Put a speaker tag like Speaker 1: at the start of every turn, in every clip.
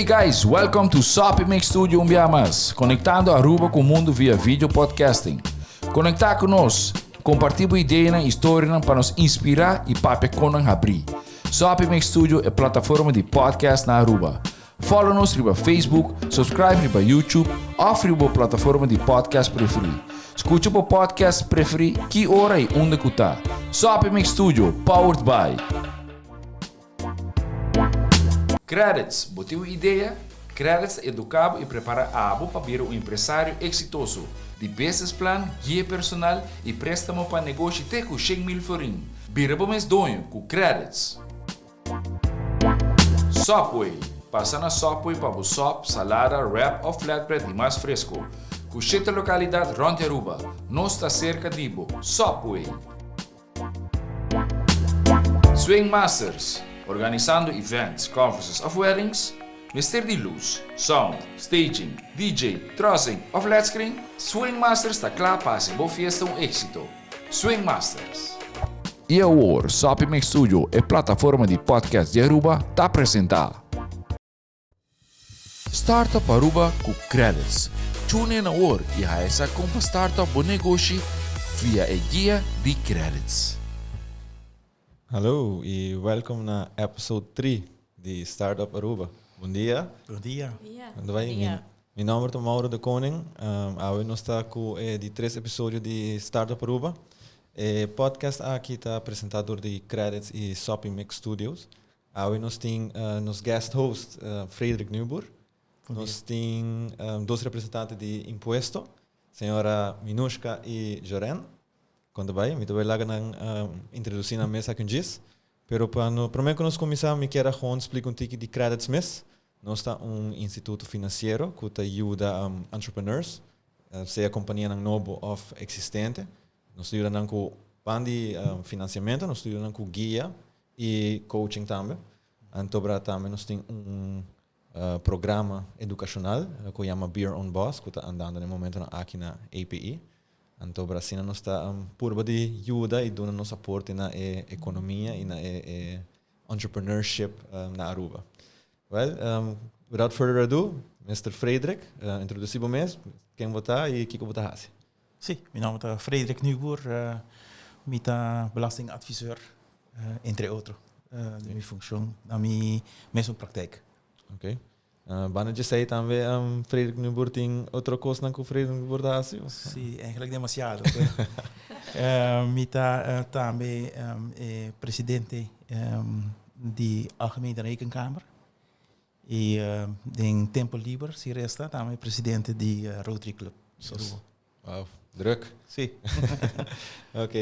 Speaker 1: guys, welcome to Soppy Mix Studio un bia mas, conectando Aruba cu mundo via video podcasting. Conecta cu nos, comparti bo ideanan y historianan pa nos inspira y papia con nan habri. Soppy Mix Studio e plataforma di podcast na Aruba. Follow nos riba Facebook, subscribe riba YouTube of riba bo plataforma di podcast preferi. Scucha bo podcast preferi ki ora y unda cu ta. Soppy Mix Studio, powered by. Credits, bo tin un idea? Credits ta educa bo y prepara abo pa bira un empresario exitoso. Di business plan, guia personal y prestamo pa negoshi te cu 100,000 florin. Bira bo mes doño cu Credits. Subway, pasa na Subway pa bo sop, salada, wrap of flatbread di mas fresco. Cu shete localidad rond di Aruba, nos ta cerca di bo. Subway! Swing Masters, organisando events, conferences of weddings? Mester di luz, sound, staging, DJ, trussing of led screen? Swing Masters ta cla pa haci bo fiesta un exito. Swing Masters. Y awor, Soppy Mix Studio, e plataforma di podcast di Aruba, ta presenta. Startup Aruba cu Credits. Tune in awor y haya sa con pa startup bo negoshi via e guia di Credits.
Speaker 2: Hallo y welcome na episode 3 di Startup Aruba. Bon dia.
Speaker 3: Bon dia.
Speaker 2: Bon dia. Mi nomber ta Mauro de Koning. Awe nos ta cu e di tres episodio di Startup Aruba. E podcast aki ta presenta door di Credits y Soppy Mix Studios. Awe nos tin nos guest host Frederik Nieuwboer. Nos tin dos representante di impuesto, señora Minushka y Joren. Con ta bay? Mi ta bay laga nan introduci nan mes aki un djis. Pero pa no prome cu nos cuminsa mi kier a gewoon splica un tiki di Credits mes. Nos ta un instituto financiero cu ta yuda entrepreneurs, sea companianan nobo of existente. Nos ta yuda nan cu pan di financiamento, nos ta yuda nan cu guia y coaching tambe. Anto bra tambe nos tin un programa educacional cu yama Be Your Own Boss cu ta andando na e momentonan aki na APE. Anto bra asina nos ta purba di yuda y duna nos aporte na e economia y na e entrepreneurship na Aruba. Well, without further ado, Mister Frederik, introduci bo mes, ken bo ta y kico bo ta haci.
Speaker 3: Si, mi nomber ta Frederik Nieuwboer, mi ta belastingadviseur, entre otro, di mi funcion na mi mesun praktijk.
Speaker 2: Ok. Banda dje esei tambe Frederik Nieuwboer tin otro cosnan cu Frederik Nieuwboer ta haci?
Speaker 3: Si, eigenlijk demasiado. Mi ta tambe e presidente di Algemene Rekenkamer y den tempo liber si resta tambe presidente di Rotary Club.
Speaker 2: Wow, druk.
Speaker 3: Si.
Speaker 2: Ok,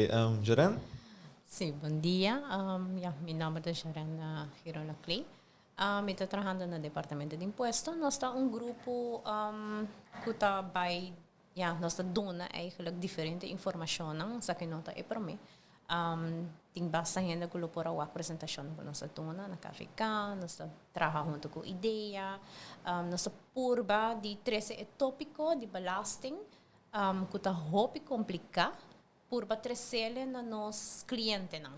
Speaker 2: Joren?
Speaker 4: Si, bon dia. Ya, mi nomber ta Joren Girona Clay. Mi ta trahando na Departamento di Impuesto. Nos ta un grupo cu ta bay, ya, nos ta duna eigenlijk diferente informacionnan, esaki no ta e prome. Tin basta hende cu lo por a wak presentacionnan cu nos ta duna na KVK, nos ta traha hunto cu IDEA, nos ta purba di trece e topico di belasting cu ta hopi complica, Purba tresele na nos clientenan.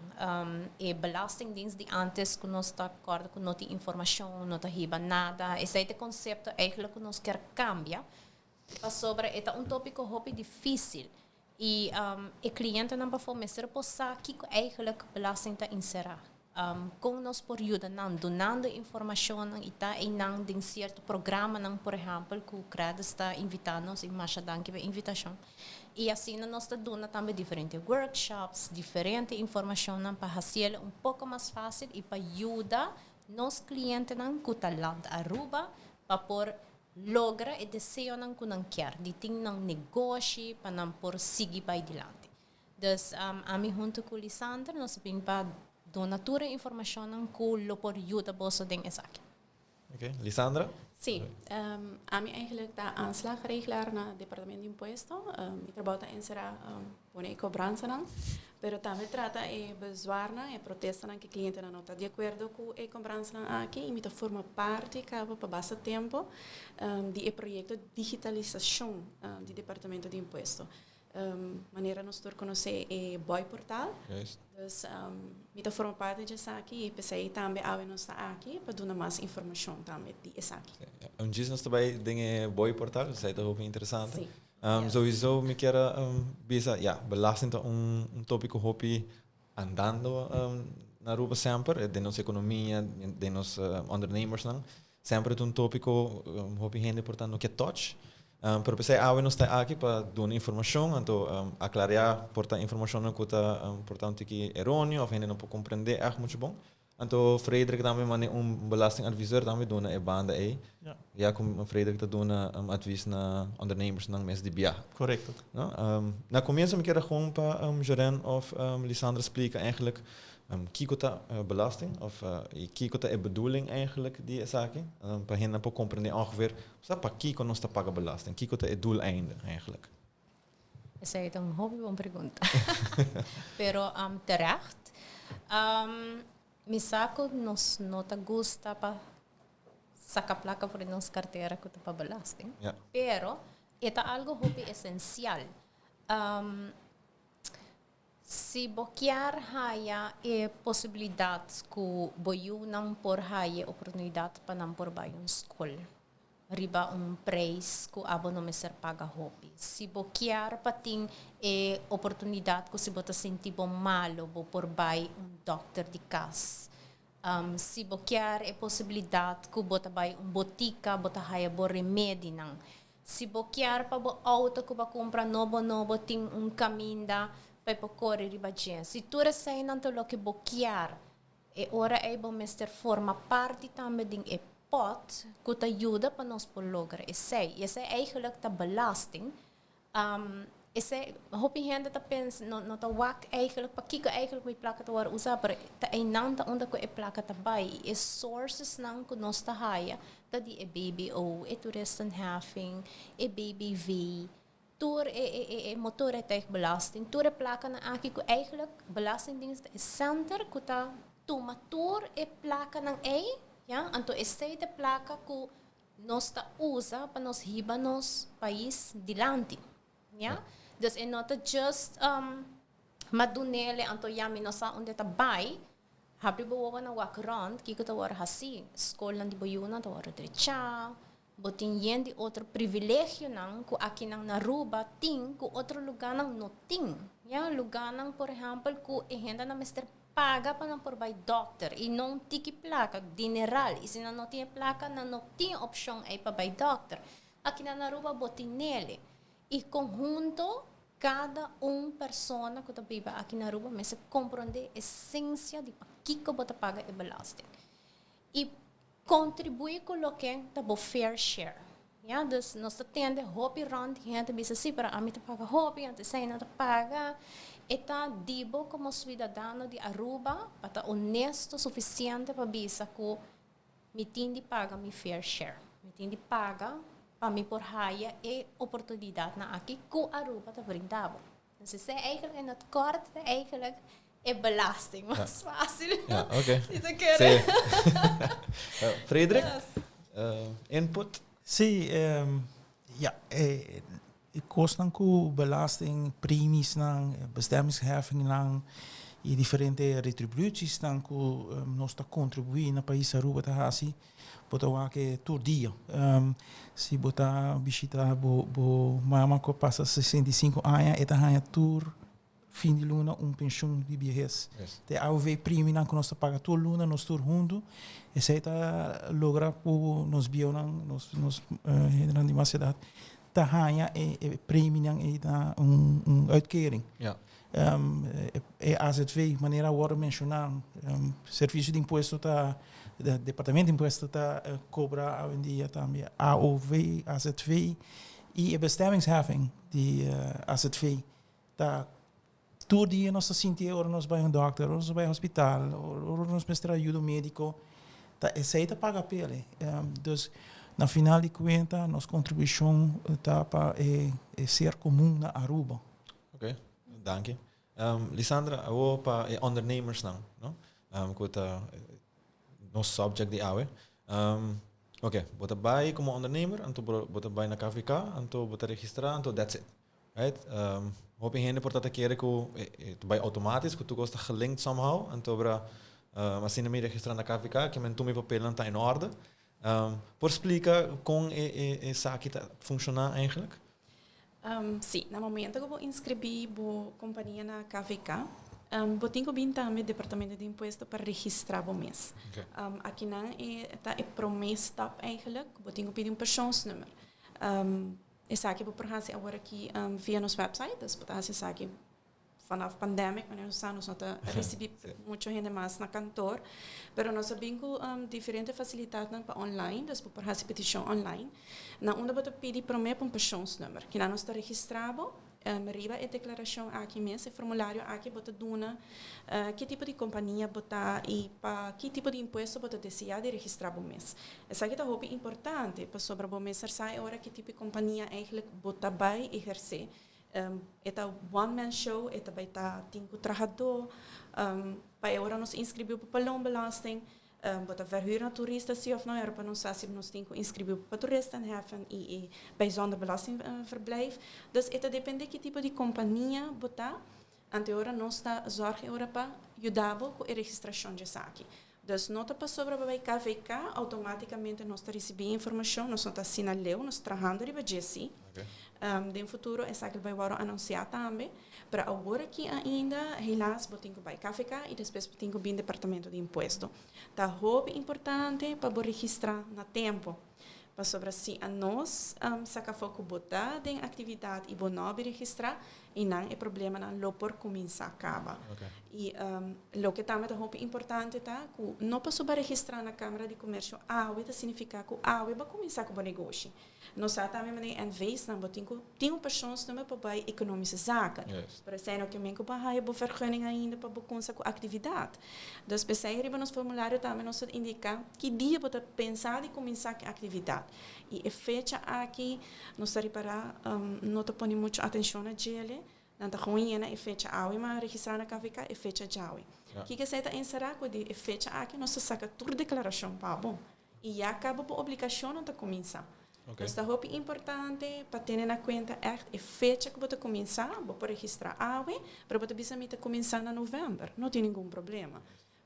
Speaker 4: E belastingdienst di antes cu nos ta corda cu no tin informacion, no ta hiba nada. Esey ta e concepto eigenlijk cu nos kier cambia, pasobra e ta un topico hopi dificil y e clientenan pafo mester por sa kico eigenlijk belasting ta encera. Kon nos por yuda nan dunando informashonnan i ta einan den sierto programanan, por ehèmpel, ku Credis ta invitá nos i masha danki pa e invitashon. I asina nos ta duna tambe diferente workshops, diferente informashonnan pa hasiel un poko mas fásil i pa yuda nos klientenan ku ta Land Aruba pa por logra e deseonan ku nan kier di tin nan negoshi pa nan por sigui bai dilanti. Dus ami hunto cu Lisandra nos a bin pa duna tur e informacionnan cu lo por yuda boso den esaki.
Speaker 2: Ok, Lisandra?
Speaker 5: Sí, ami eigenlijk ta aanslagregelaar na Departamento di Impuesto. Mi trabou ta encera pone e cobransanan, pero tambe trata e bezwaarnan, e protestanan cu e clientenan no ta di acuerdo cu e cobransanan aki y mi ta forma parti caba pa basta tempo di e proyecto digitalisacion di Departamento di Impuesto. Manera. nos tur konosé e Boy Portal.
Speaker 2: Juist.
Speaker 5: Dus mi ta forma parti di esaki i p'esei tambe awe nos ta aki pa duna mas informashon tambe di esaki.
Speaker 2: Un djis nos ta bai den e Boy Portal, esei ta hopi interesante.
Speaker 5: Sí.
Speaker 2: Sowieso mi kier a bisa, ya, belasting ta un tópiko hopi andando na Aruba semper, den nos ekonomia, den nos ondernemersnan. Semper ta un tópiko hopi hende por ta no ke touch. Pero p'esei awe nos ta aki pa duna informashon, anto aklariá por ta informashonnan ku ta por ta un tiki eróneo òf hende no por komprendé ègt muchu bon. Anto Frederik tambe mane un belastingadviseur tambe duna e banda ei. Ya ku Frederik ta duna advis na ondernemersnan mes di biaha.
Speaker 3: Korekto.
Speaker 2: No? Na komienso mi kier a gewoon pa Joren òf Lisandra splika eigenlijk Kiko ta belasting of y kiko ta e bedoeling eigenlijk di esaki? Pa hendenan por comprende ongeveer sa pakiko nos ta paga belasting, kiko ta e doeleinde eigenlijk?
Speaker 4: Esei ta un hopi bon pregunta. Pero terecht. Mi sa ku nos no ta gusta pa saka plaka for di nos kartera ku ta pa belasting. Pero e ta algo hopi esensial. Si bo kier haya e posibilidad cu bo yunan por haya e oportunidad pa nan por bay un scol riba un prijs cu abo no mester paga hopi. Si bo kier pa tin e oportunidad cu si bo ta sinti bo malo bo por bay un dokter di cas. Si bo kier e posibilidad cu bo ta bay un botica bo ta haya bo remedinan. Si bo kier pa bo auto ku bo a kumpra nobo nobo tin un kaminda pa e por kore riba dje. Si tur eseinan ta loke bo kier, e ora ei bo mester forma parti tambe den e pòt ku ta yuda pa nos por logra esei. I esei eigenlijk ta belasting. Esei, hopi hende ta pensa, no no ta wak eigenlijk pakiko eigenlijk mi plaka ta wòrdu usá, pero ta einan ta unda ku e plaka ta bai. I e sourcesnan ku nos ta haya ta di e BBO, e toeristenheffing, e BBV, tur e e e e motorrijtuigbelasting, tur e plakanan aki ku eigenlijk Belastingdienst ta e center ku ta tuma tur e plakanan ei, ya, anto esei ta e plaka ku Nos ta usa pa nos hiba nos pais dilanti. Ya? Dus e no ta just ma dunele anto ya mi no sa unda e ta bai. Habri bo wowo na wak rond kiko ta wòrdu hasí. Skolnan di bo yunan ta wòrdu drechá. Bo tin yen di otro privilegionan ku akinan na Aruba tin ku otro lugánan no tin. Ya? Lugánan por ehèmpel ku e hendenan mester Paga pa nan por bai dokter y no un tiki placa, dineral, y si nan no tin e placa nan no tin e opcion ey pa bai dokter. Aki nan Aruba bo tin nele. Y conhunto cada un persona cu ta biba aki na Aruba mester compronde esencia di pakico bo ta paga e belasting. Y contribui cu loke ta bo fair share. Ya, dus nos ta tende hopi rond di hende bisa si, pero ami ta paga hopi, anto esei no ta paga. E ta di bo como ciudadano di Aruba pa ta honesto suficiente pa bisa cu mi tin di paga mi fair share. Mi tin di paga pa mi por haya e oportunidadnan aki cu Aruba ta brinda bo. Dus esei eigenlijk in het kort ta eigenlijk e belasting mas fácil.
Speaker 2: Ja, oké.
Speaker 4: Si ta kere.
Speaker 2: Sí. Frederik, input?
Speaker 3: Sí, ja, e kosnan ku belasting, premisnan, bestemmingsheffingnan i diferente retributies-nan ku nos ta kontribuí na pais Aruba ta hasi, Bo ta wak e tur dia. Si bo ta bishita bo bo mama ku a pasa 65 aña, e ta haña tur fin di luna un penshun di biehes. Te AOV priminan ku nos ta paga tur luna, nos tur huntu, esei ta logra ku nos bieunan, nos nos hendenan di mas edat ta haña e e preminan ei na un un uitkering. E AZV, manera a wòrdu menshoná, Servisio di Impuesto ta, Departamento di Impuesto ta kobra awendia tambe AOV, AZV i e bestemmingsheffing di AZV ta tur dia nos ta sinti ora nos bai un dòkter, ora nos bai hospital, ora nos mester ayudo médiko, ta esei ta paga p'el. Dus na final di kuenta nos kontribushon ta pa e ser komun na Aruba.
Speaker 2: Ok, danki. Lisandra, awo pa e ondernemersnan, no? Ku ta nos subject di awe. Ok, bo ta bai komo ondernemer, anto bo ta bai na KVK, anto bo ta registrá, anto that's it. Right? Hopi hende por ta ta kere ku e ta bai outomatisch, ku tur kos ta gelinkt somehow. Anto bra asina mi registra na KVK, ke men tur mi papelnan ta in orde. Por splika kon e esaki ta funshoná eigenlijk?
Speaker 5: Sí, na momento ku bo inskribí bo kompania na KVK, bo tin ku bin tambe Departamento di Impuesto pa registrá bo mes. Akinan e ta e promé stap eigenlijk, ku bo tin ku pidi un persoonsnummer. Esaki bo por hasi awor aki via nos website, dus bo ta hasi esaki vanaf pandemic, manera nos sa, nos no ta ricibi mucho hende mas na kantoor, pero nos a bin cu diferente facilidadnan pa online, dus bo por haci peticion online, na unda bo ta pidi prome pa un persoonsnummer, kina nos ta registra bo, riba e declaracion aki mes, e formulario aki bo ta duna ki tipo di compania bo ta y pa ki tipo di impuesto bo ta desea di registra bo mes. Esaki ta hopi importante pasobra bo mester sa e ora ki tipo di compania eigenlijk bo ta bay eherce. E ta one man show, e ta bay ta tin cu trahador. Pa e ora nos inscribi bo pa loonbelasting, bo ta verhuur na turista si of no, e ora pa nos sa si nos tin cu inscribi bo pa toeristenheffen y e bijzonder belastingverblijf. Dus e ta depende ki tipo di compania bo ta, anto e ora nos ta zorg e ora pa yuda bo cu e registracion di esaki. Dus no ta pasobra bo bai KVK, automaticamente nos ta ricibi informacion, nos no ta asina leu, nos trahando riba dje si. Den futuro esaki lo bai wòrdu anuncia tambe, pero awor aki ainda helaas bo tin cu bai KVK y despues bo tin cu bin Departamento di Impuesto. Ta hopi importante pa bo registra na tempo, pasobra si anos saca afó cu bo ta den actividad y bo no a bin registra, y nan e problemanan lo por cuminsa caba. Y loke tambe ta hopi importante ta cu no pasobra registra na Camara di Comercio awe ta significa cu awe bo a cuminsa cu bo negoshi. Nos sa tambe manera NV's nan bo tin cu tin un persoonsnummer pa bay economische zaken. Pero esey no ke men cu bo a haya bo vergunning ainda pa bo cunsa cu actividad. Dus p'esey riba nos formulario tambe nos ta indica ki dia bo ta pensa di cuminsa cu e actividad. Y e fecha aki nos ta ripara no ta pone mucho atencion na djele, nan ta gewoon yena e fecha awe ma registra na KVK e fecha djawe. Kiko esey ta encera? Cu di e fecha aki nos ta saca tur declaracion pa bo y ya caba bo obligacionnan ta cuminsa. Dus ta hopi importante pa tene na cuenta echt e fecha cu bo ta cuminsa, bo por registra awe, pero bo ta bisa mi ta cuminsa na november, no tin ningun problema.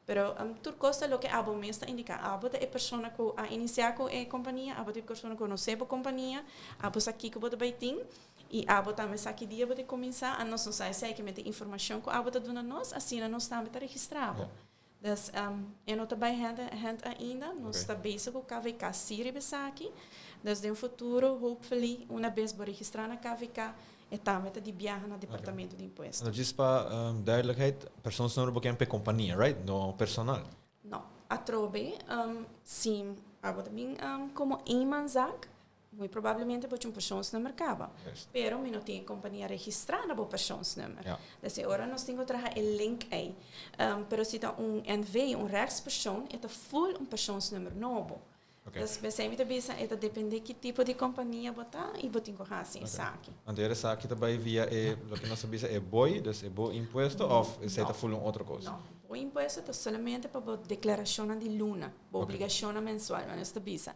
Speaker 5: Pero tur cos ta loke abo mes ta indica. Abo ta e persona cu a inicia cu e compania, abo ta e persona cu conoce bo compania, abo sa kico bo ta bay tin y abo tambe sa ki dia bo ta cuminsa. A nos no sa esey ke mete informacion cu abo ta duna nos, asina nos tambe ta registra bo. Dus e no ta bay hand in hand ainda, nos ta bezig cu KVK si riba esaki. Dus den futuro hopefully una bes bo registra na KVK, E tambe ta di biaha na Departamento di Impuesto.
Speaker 2: No, djis pa duidelijkheid, persoonsnummer bo ken p'e kompania, right? No personal.
Speaker 5: No. Atrobe, si abo ta bin komo eenmanszaak, muy probablemente bo tin un persoonsnummer kaba. Pero mi no tin e kompania registrá na bo persoonsnummer. Dus e ora nos tin ku traha e link ei. Pero si ta un NV, un rechtspersoon, e ta full un persoonsnummer nobo. Dus p'esei mi ta bisa e ta depende ki tipo di kompania bo ta i bo tin ku hasi esaki.
Speaker 2: Anto e esaki ta bai via e loke nos ta bisa e boi, dus e bo impuesto òf esei ta full un otro kos?
Speaker 5: No, bo impuesto ta solamente pa bo deklarashonnan di luna, bo obligashonnan mensual manera nos ta bisa.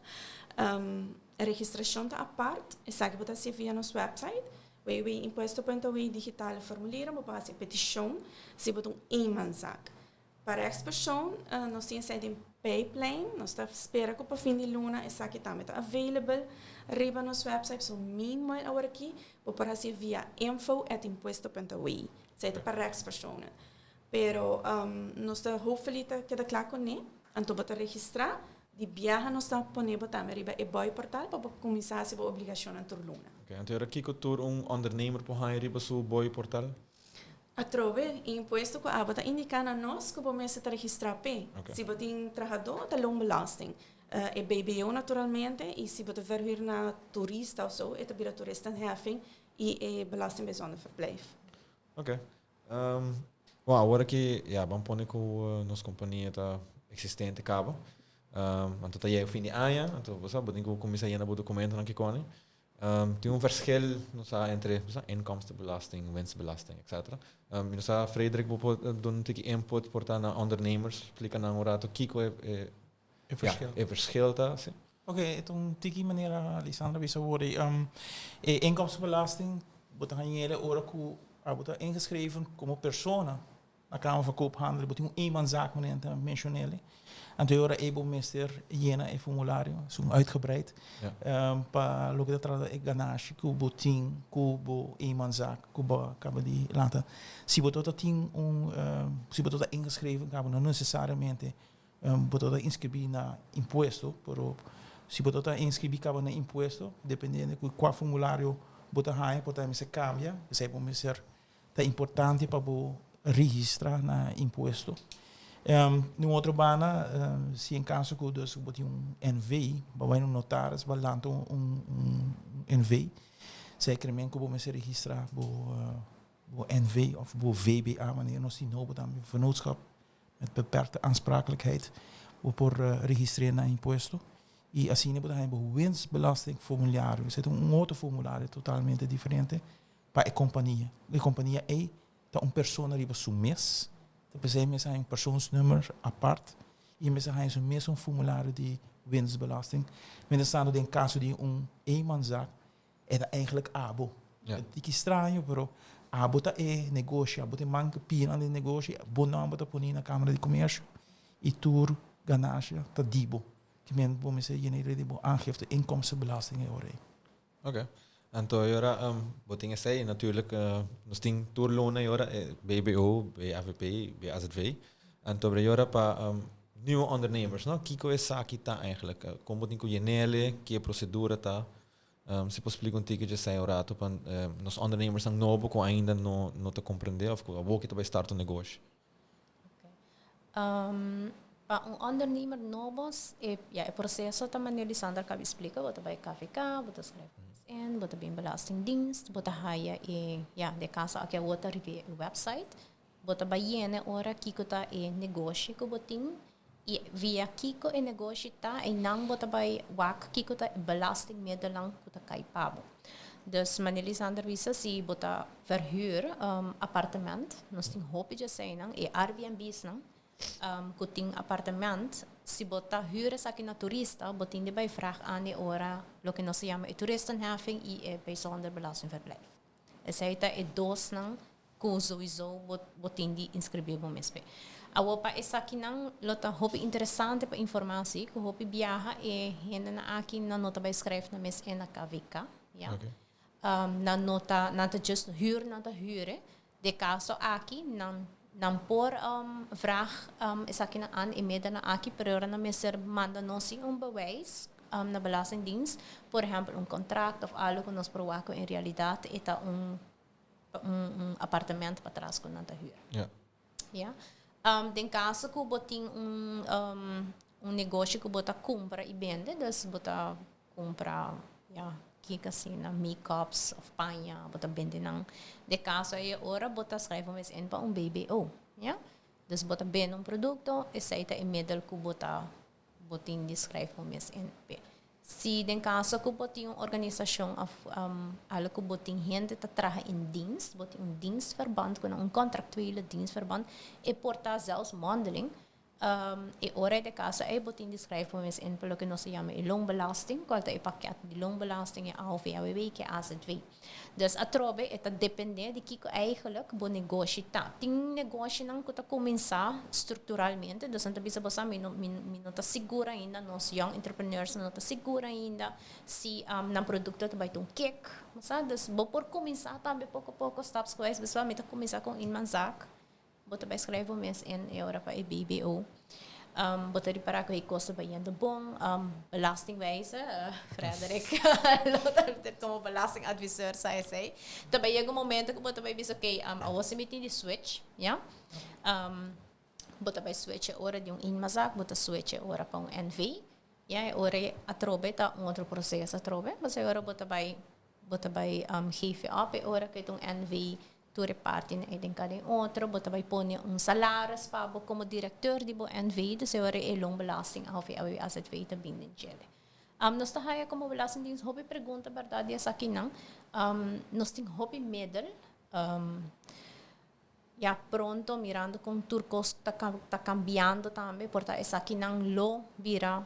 Speaker 5: Registrashon ta apart, esaki bo ta hasi via nos website www.impuesto.wi digitale formulier bo por hasi e petishon si bo ta un eenmanszaak. Pa rechtspersoon, nos tin esei den pijplijn. Nos ta spera ku pa fin di luna esaki tambe ta available riba nos website. So meanwhile aworakí bo por hasié via info at impuesto punto wi. Esei ta pa rechtspersonen. Pero nos ta hopefully ta keda kla kuné. Anto bo ta registrá. Di biaha nos ta pone bo tambe riba e boi portal pa bo kuminsá hasi bo obligashonnan tur luna.
Speaker 2: Oké, anto ora kiko tur un ondernemer por haña riba su boi portal?
Speaker 5: Atrobe, e impuesto ku abo ta indiká na nos ku bo mester ta registrá p'e. Si bo tin trahadó, ta loonbelasting. E BBO naturalmente, i si bo ta verhuur na turista òf so, e ta bira toeristenheffing i e belasting bijzonder verblijf.
Speaker 2: Oké. Bon, awor aki, ya, ban pone ku nos kompania ta eksistente kaba. Anto ta yega fin di aña, anto bo sa, bo tin ku kuminsá yena bo dokumentonan kikòne. Tin un verschil, no sa, entre, no sa, inkomstenbelasting, winstbelasting, etcetera. Mi no sa, Frederik, bo por duna un tiki input por ta na ondernemers, splika nan un rato kiko e, e,
Speaker 3: E verschil.
Speaker 2: Ja, e verschil ta, si.
Speaker 3: Oké, e ta un tiki manera Lisandra bisa awor, e inkomstenbelasting bo ta hañ'el ora ku. Abo ta ingeschreven como persona na Kamer van Koophandel, bo tin un eenmanszaak, meneer ta mencionele. Anto ora ei bo mester yena e formulario, is un uitgebreid, pa loke ta trata e ganashi ku bo tin ku bo eenmanszaak ku bo a kaba di lanta. Si bo ta tin un, si bo ta ingeschreven kaba no necesariamente bo ta inscribi na impuesto, pero si bo ta inscribi kaba na impuesto, dependiendo ku kua formulario bo ta haña, por ta mester kambia, esei bo mester Ta importante pa bo registra na impuesto. Di un otro banda, si en caso cu dus bo tin un NV, bo bai na un notaris, bo lanta un NV, zekermente cu bo mester registra bo bo NV of bo VBA, wanneer nos tin nobo tambe, Vennootschap met Beperkte Aansprakelijkheid, bo por registr'é na impuesto. I asina bo ta haña bo winstbelastingformulario. Esei ta un otro formulario totalmente diferente. Pa e kompania. E kompania ei ta un persona riba su mes, ta p'esei e mes a haña un persoonsnummer apart i e mes a haña su mesun formulario di winstbelasting. Mientrastanto den kaso di un eenmanszaak e ta eigenlijk abo. E tiki straño pero abo ta e negoshi, abo ta e man ku pia den e negoshi, bo nòmber ta poni na Kamara di Komersio i tur ganashi ta di bo. Kimen bo mester yena di bo aangifte inkomstenbelasting e ora ei.
Speaker 2: Ok. Anto e ora bo tin esei natuurlijk nos tin tur luna e ora BBO, BAVP, BAZV. Anto e ora pa nieuwe ondernemers no, kiko esaki ta eigenlijk? Kon bo tin ku yenele, ki e procedura ta? Si por splika un tiki dje esei un rato pa nos ondernemersnan nobo ku ainda no no ta komprende of ku awoki ta bai start un negoshi.
Speaker 4: Pa un ondernemer nobo, e, ja, e proceso ta manera di Sandra acaba di splica, bo ta bay KVK, bo ta schrijf in, bo ta bin Belastingdienst, bo ta haya e, ja, den caso aki awor ta riba e website, bo ta bay yena ora kico ta e negoshi cu bo tin y via kico e negoshi ta, eynan bo ta bay wak kico ta e belastingmiddelan cu ta cay pa bo. Dus manera Lisandra bisa si bo ta verhuur apartement, nos tin hopi djeseinan, e Airbnb'snan ku tin apartement, si bo ta huur esaki na turista, bo tin di bai vraag aan e ora loke nos ta yama e toeristenheffing i e bijzonder belastingverblijf. Esei ta e dosnan ku souiso bo bo tin di inskribí bo mes p'e. Awor pa esakinan lo ta hopi interesante pa informá si ku hopi biaha e hendenan aki nan no ta bai skrijf nan mes e na KVK, ya. Nan no ta nan ta just huur nan ta huur e. De kaso aki nan nan por vraag esakinan aan e medanan aki pero ora nan mester manda nos si un bewijs na Belastingdienst, por ehèmpel un kontrakt òf algu ku nos por wak ku en realidat e ta un un apartement patras ku nan ta hür.
Speaker 2: Ja.
Speaker 4: Ja. Den kaso ku bo tin un un negoshi ku bo ta kumpra i bende, dus bo ta kumpra ja kiko asina make-ups òf paña bo ta bende nan. Den kaso ei ora bo ta schrijf bo mes in pa un BBO. Ja. Dus bo ta bende un produkto, esei ta e middel ku bo ta bo tin di schrijf bo mes in p'e. Si den kaso ku bo tin un organisashon òf algu ku bo tin hende ta traha in dienst, bo tin un dienstverband ku nan, un contractuele dienstverband, e por ta zelfs mondeling, E ora de kaso ei bo tin di skrijf bo mes in pa loke nos ta yama e loonbelasting, kual ta e pakèt di loonbelasting, e AOV, AWB ku e AZV. Dus atrobe e ta dependé di kiko eigenlijk bo negoshi ta. Tin negoshinan ku ta kuminsá strukturalmente, dus nan ta bisa bo sa mi no mi mi no ta sigur ainda, nos young entrepreneurs no ta sigur ainda si nan produkto ta bai ta un kek, bo sa. Dus bo por kuminsá tambe poko poko stapsgewijs, beswa mi ta kuminsá ku un eenmanszaak. Bo ta bai schrijf bo mes in e ora pa e BBO. Bo ta ripara ku e kos ta bai yendo bon. Belastingwijze, Frederik lo ta komo belastingadviseur sa esei. Ta bai yega un momento ku bo ta bai bisa oké, awor si mi tin di switch, ya. Bo ta bai switch e ora di un eenmanszaak, bo ta switch e ora pa un NV. Ya, e ora ei atrobe ta un otro proseso atrobe. Pasobra e ora bo ta bai bo ta bai geef op e ora ku e ta un NV. Tur e partinan ei den kada un otro, bo ta bai pone un salaris pa bo komo direkteur di bo NV, dus e ora e loonbelasting AOV, AWB, AZV ta bin den djele. Nos ta haya komo belastingdienst hopi pregunta bèrdat di esakinan. Nos tin hopi middel. Ya pronto mirando kon tur kos ta ta kambiando tambe por ta esakinan lo bira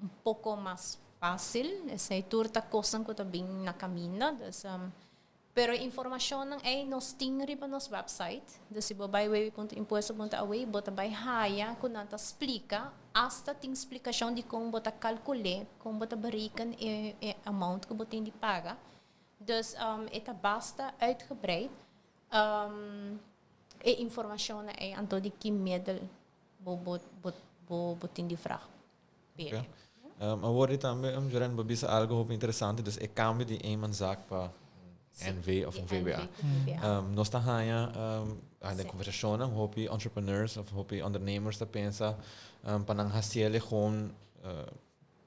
Speaker 4: un poko mas fásil. Esei tur ta kosnan ku ta bin na kaminda, dus. Pero informashonnan ei nos tin riba nos website. Dus si bo bai www.impuesto.aw bo ta bai haya ku nan ta splika, asta tin splikashon di kon bo ta kalkul'é, kon bo ta bereken e e amount ku bo tin di paga. Dus e ta basta uitgebreid e informashonnan ei anto di ki middel bo bo bo bo tin di vrag bere.
Speaker 2: Awor di tambe, Joren, bo bisa algo hopi interesante, dus e cambio di eenmanszaak pa NV of un VBA. Nos ta haña den conversacionnan hopi entrepreneurs of hopi ondernemers ta pensa pa nan haciele gewoon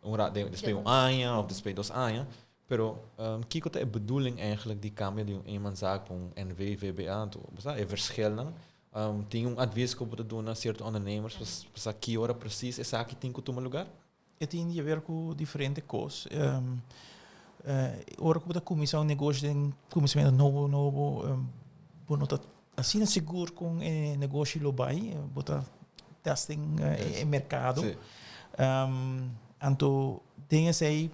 Speaker 2: un ra despues di un aña of despues di dos aña, pero kico ta e bedoeling eigenlijk di cambio di un eenmanszaak pa un NV, VBA, anto bo sa e verschilnan. Tin un advies ku bo ta duna sierto ondernemers pa sa ki ora precies esaki tin ku tuma lugar?
Speaker 3: E tin di haber ku diferente kos. Ora ku bo ta kuminsá un negoshi den kuminsamentu nobo nobo, bo no ta asina sigur kon e negoshi lo bai, bo ta testing e merkado. Anto den esei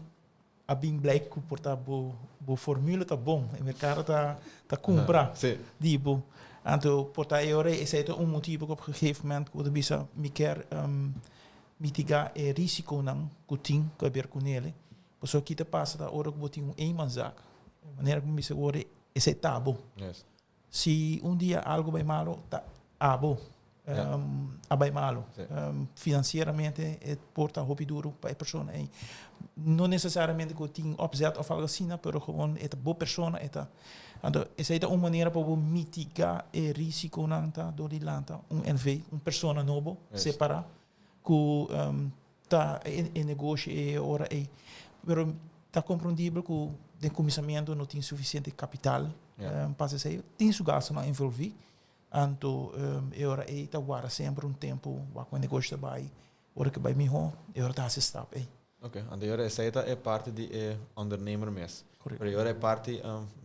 Speaker 3: A bin blijk ku por ta bo bo formula ta bon, e merkado ta ta kumpra di bo. Anto por ta e ora esei ta un motibu ku op gegeven moment ku bo ta bisa mi kier mitiga e risikonan ku tin ku a ber ku nele. Pasobra ki ta pasa ta ora ku bo tin un eenmanszaak, manera ku mi bisa awor esei ta bo. Si un dia algo bai malo, ta abo a bai malo. Financieramente e por ta hopi duro pa e persona ei. No necesariamente cu tin opzet of algo asina, pero gewoon e ta bo persona, e ta. Anto esei ta un manera pa bo mitiga e risiconan ta door di lanta un NV, un persona nobo, separa, cu ta e negoshi e ora ei. Pero ta comprendibel cu den cuminsamiento no tin suficiente capital pa haci esei. Tin su gastonan envolvi. Anto e ora ei ta warda semper un tempo wak cu e negoshi ta bay. Ora cu bay miho e ora ta haci e stap ei.
Speaker 2: Ok, anto e ora esei ta e parti di e ondernemer mes.
Speaker 3: Correcto.
Speaker 2: Pero e ora e parti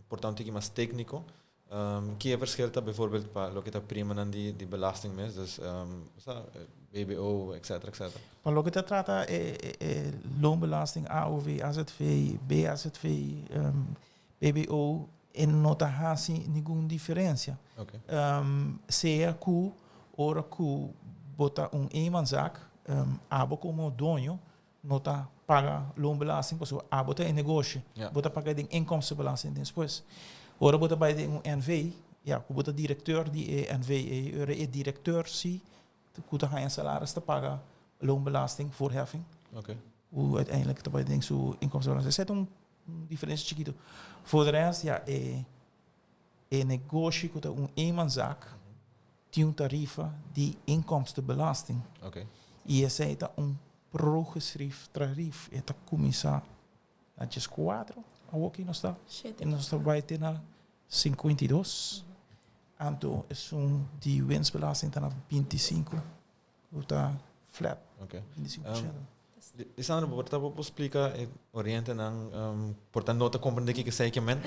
Speaker 2: por ta un tiki mas tecnico. Ki e verschil ta bijvoorbeeld pa loke ta primanan di di belasting mes, dus sa BBO etcetera etcetera.
Speaker 3: Pa loke ta trata e e loonbelasting, AOW, AZV, BAZV, BBO e no ta hasi ningun diferencia. Sea ku ora ku bo ta un eenmanszaak, abo komo doño no ta paga loonbelasting pasobra abo ta e negoshi. Bo ta paga den inkomstenbelasting despues. Ora bo ta bai den un NV, ya, ku bo ta direkteur di e NV ei, ora e direkteur si ku ta haña salaris ta paga loonbelasting, voorheffing. Ku uiteindelijk ta bai den su inkomstenbelasting. Esei ta un diferensia chikitu. Voor de rest, ya, e e negoshi ku ta un eenmanszaak tin un tarifa di inkomstenbelasting. I esei ta un progresief tarief. E ta kuminsá na dieskuater, awoki nos ta, i nos ta bai te na 52. Anto esun di winstbelasting ta na 25, ku ta flat, 25%.
Speaker 2: Lisandro, bo por ta por splika e orientenan por ta no ta komprende kiko esei ke men?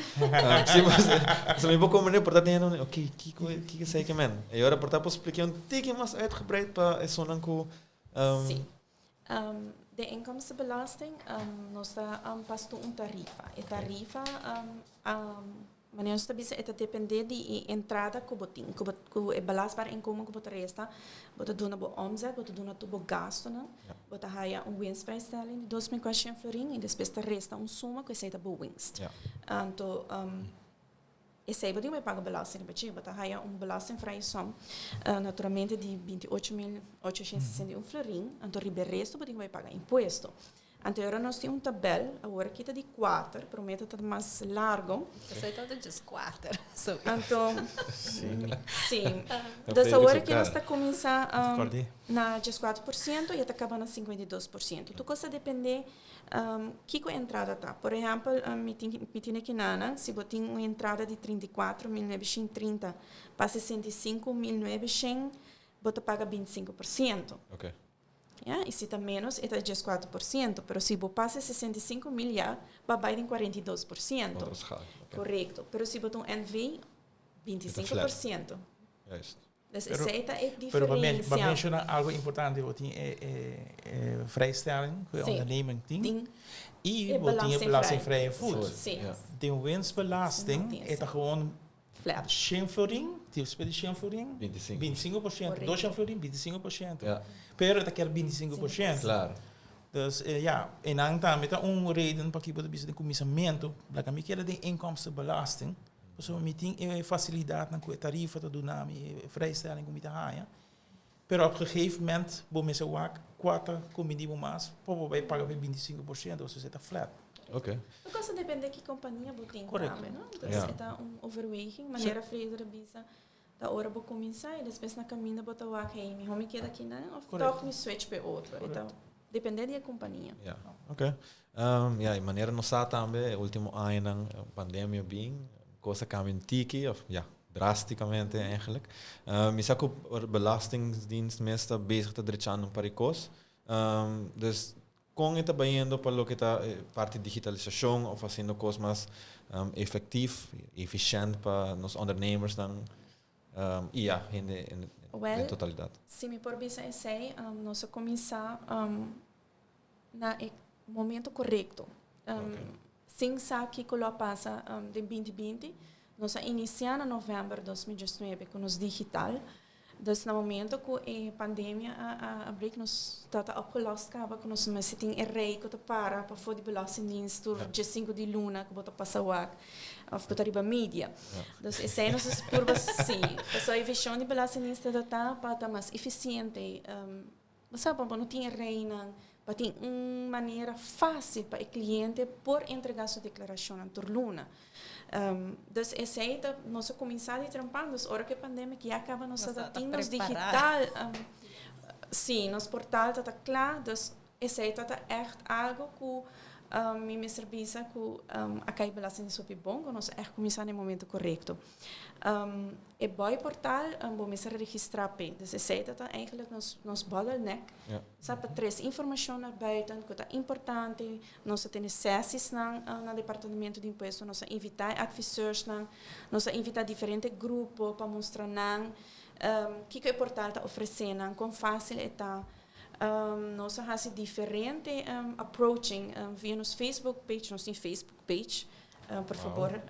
Speaker 2: Si, pasobra mi por komprende por ta teniendo un ok, kiko kiko esei ke men? E ora por ta por splika un tiki mas uitgebreid pa esunnan ku
Speaker 5: Sí. De inkomstenbelasting nos ta pas tur un tarifa. E tarifa Manera nos ta bisa e ta depende di e entrada ku bo tin, ku bo ku e belastbaar inkomen ku bo ta resta, bo ta duna bo omzet, bo ta duna tur bo gastunan, bo ta haya un winstvrijstelling di 2400 florin i despues ta resta un suma ku esei ta bo winst. Anto esei bo tin ku bai paga belasting riba dje, bo ta haya un belastingvrije som naturalmente di 28861 florin, anto riba e resto bo tin ku bai paga impuesto. Anto ora nos tin un tabel, awor aki ta di kuater, promé ta mas largo.
Speaker 4: Esei tabata djes kuater. So.
Speaker 5: Anto, sí. Dus awor aki nos ta kuminsá na djes 4% i e ta kaba na 52%. Tur kos ta dependé kiko e entrada ta. Por ehèmpel, mi tin mi tin aki nanan, si bo tin un entrada di 34.930 pa 65.900, bo ta paga 25%. Ya, i si ta ménos e ta 14%, pero si bo pasa e 65 mil ya, bo a bai den 42%.
Speaker 2: Otro schaal, oké.
Speaker 5: Korekto. Pero si bo ta un NV, 25%.
Speaker 2: Juist.
Speaker 5: Dus esei ta e
Speaker 3: Pero bo
Speaker 5: diferensia.
Speaker 3: Bo menciona algo importante, bo tin e e vrijstelling ku e onderneming tin
Speaker 5: Tin.
Speaker 3: i
Speaker 5: E
Speaker 3: bo tin e
Speaker 5: belastingvrije
Speaker 3: belastingvrije voet.
Speaker 5: Si.
Speaker 3: Den winstbelasting e ta gewoon
Speaker 5: Flat.
Speaker 3: 100 florin, despues di 100 florin,
Speaker 2: 25.
Speaker 3: 25%,
Speaker 5: Correcto.
Speaker 3: 200 florin, 25%.
Speaker 2: Ja.
Speaker 3: Pero e ta kier 25%.
Speaker 2: Claro.
Speaker 3: Dus ja, e nan tambe ta un reden pakiko bo ta bisa den kuminsamentu, laga mi keda den inkomstenbelasting, pasobra mi tin e fasilidatnan ku e tarifa ta duna mi, e vrijstelling ku mi ta haña. Pero op gegeven moment bo mester wak kua ta kumbini bo mas pa bo bai paga pa e 25%, pasobra esei ta flat.
Speaker 2: Oké.
Speaker 5: Tur kos ta depende ki kompania bo tin
Speaker 3: Correcto.
Speaker 5: tambe, no? Dus
Speaker 2: Ja.
Speaker 5: e ta un overweging, manera Freder a bisa, ta ora bo kuminsá i despues na kaminda bo ta wak, hey, mihó mi keda akinan òf
Speaker 3: Correcto.
Speaker 5: tòg mi switch pa e otro. E ta depende di e kompania.
Speaker 2: Ja, oké. Ja, e manera nos sa tambe, e último añanan, pandemia bin, kos a kambia un tiki, of ja, drásticamente eigenlijk. Mi sa ku Belastingdienst mes ta bezig ta drechando un par di kos. Dus kon e ta bayendo pa loke ta e parti digitalisashon of hasiendo kos mas efektief, efishent pa nos ondernemersnan i ja, hende den
Speaker 5: Wel,
Speaker 2: totalidat?
Speaker 5: si mi por bisa esei, nos a kuminsá na e momento korekto. Sin sa kiko lo a pasa den 2020, nos a inisiá na novèmber 2019 ku nos digital. Dus na momento ku e pandemia a a break nos ta ta opgelost kaba ku nos mester tin e rei ku ta para pafó di Belastingdienst tur 15 di luna ku bo ta pasa wak òf ku ta riba media. Dus esei nos a purba si. Pasobra e vishon di Belastingdienst ta ta pa ta mas efisiente. Bo sa pa bo no tin e reinan, pa tin un manera fácil pa e cliente por entrega su declaracionnan tur luna. Dus esey ta, nos a cuminsa di trempan, dus ora cu e pandemic ya caba nos ta tin nos digital, si, nos portal ta ta cla, dus esey ta ta echt algo cu mi mester bisa cu a cay belastingdienst hopi bon, cu nos a echt cuminsa na e momento corecto. E boy portal bo mester registrá p'e. Dus esei ta ta eigenlijk nos nos bottleneck.
Speaker 2: Ja.
Speaker 5: Sa pa trese informashon naar buiten ku ta importante. Nos ta tene sessiesnan na departamento di impuesto. Nos a invitá e adviseursnan. Nos a invitá diferente grupo pa mustra nan kiko e portal ta ofresé nan, kon fásil e ta. Nos a hasi diferente approaching via nos Facebook page. Nos tin Facebook page. Por fabor.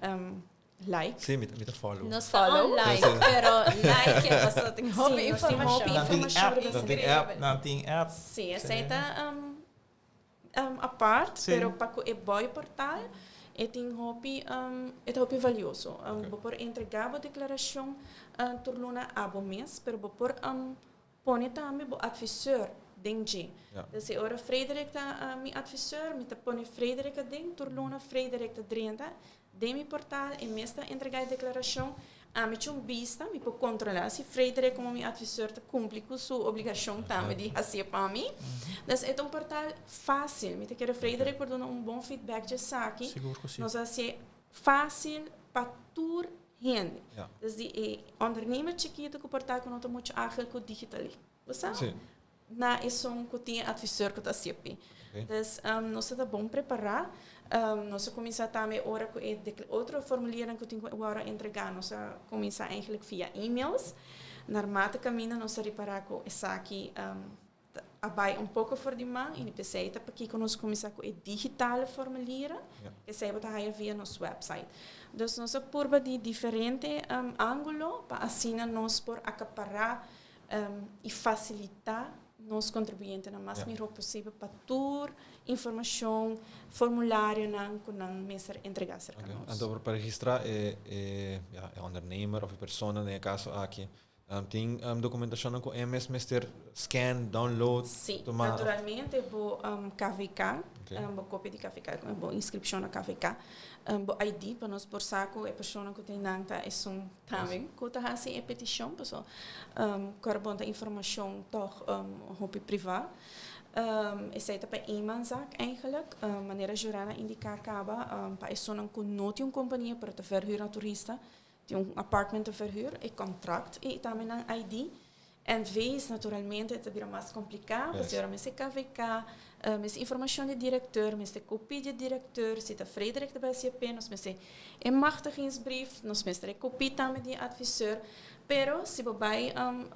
Speaker 5: Like.
Speaker 2: Sí, mi ta follow.
Speaker 4: Nos ta online, pero like e paso tin hopi informacion.
Speaker 3: Nan tin app.
Speaker 2: Nan tin app.
Speaker 3: Nan tin app.
Speaker 5: Sí, esei ta apart, pero pa ku e boy portal e tin hopi, e ta hopi valioso. Bo por entrega bo declaracion tur luna abo mes, pero bo por Pone tambe bo adviseur den dje. Dus e ora Frederik ta mi adviseur, mi ta pone Frederik aden, tur luna Frederik ta drenta den mi portal, e mes ta entrega e declaracion, ami cu un bista mi por controla si Frederik como mi adviseur ta cumpli cu su obligacion tambe di hacié pa mi. Dus e ta un portal facil, mi ta kere Frederik por duna un bon feedback dje esaki.
Speaker 3: Sigur cu si.
Speaker 5: Nos a hacié facil pa tur hende. Dus di e ondernemer chikitu ku por ta ku no ta muchu ágil ku digitali. Bo sa?
Speaker 2: Sí.
Speaker 5: Na esun ku tin e adviseur ku ta hasié.
Speaker 2: Oké.
Speaker 5: Dus nos ta bon prepará. Nos a kuminsá tambe ora ku e otro formuliernan ku tin ku wòrdu entregá, nos a kuminsá eigenlijk via e-mails. Narmate kaminda nos a ripará ku esaki a bai un poko for di man i p'esei ta pakiko nos kuminsá ku e digitale formulieren, esei bo ta haya via nos website. Dus nos a purba di diferente ángulo pa asina nos por akapará i fasilitá nos kontribuyentenan mas mihó posibel pa tur informashon, formularionan ku nan mester entregá serka nos.
Speaker 2: Anto pa registrá e e ondernemer òf e persona den e kaso aki Tin documentacionnan cu e mes mester scan, download,
Speaker 5: Sí,
Speaker 2: tuma?
Speaker 5: naturalmente bo KVK, bo copia di KVK, bo inscripcion na KVK, bo ID pa nos por sa cu e persona cu tin nan ta esun tambe cu ta haci e peticion, paso cu bon ta informacion toch hopi priva. Esey ta pa eenmanszaak eigenlijk, manera Jurana indica caba, pa esunnan cu no tin un compania pero ta verhuur na turista, Tin un apartment te verhuur, e contract y tambe nan ID. NV's naturalmente ta bira mas complica, pasobra mester KVK, mester informacion di directeur, mester copie di directeur, si ta Frederik ta bay haci e nos mester e machtigingsbrief, nos mester e copie tambe di e adviseur. Pero si bo bai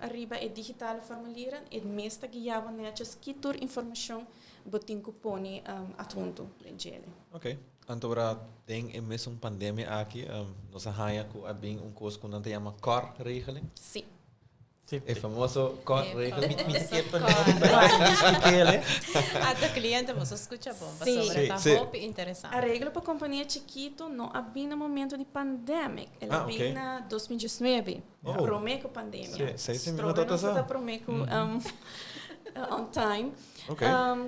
Speaker 5: riba e digitale formulieren, e mes ta guia bo netjes ki tur informacion bo tin cu pone adhunto den djele.
Speaker 2: Ok. Anto ora den e mesun pandemia aki, nos a haña cu a bin un cos cu nan ta yama KOR-regeling.
Speaker 5: Si.
Speaker 3: Si.
Speaker 2: E famoso KOR-regeling.
Speaker 3: Mi ta kier pa mi expliquele.
Speaker 4: Ata cliente boso scucha bon, pasobra ta hopi interesante.
Speaker 5: Areglo pa compania chikito no a bin na momento di pandemic. El a bin na 2019, prome cu pandemia.
Speaker 2: Si, si, mi no tabata sa.
Speaker 5: Nos ta prome cu on time.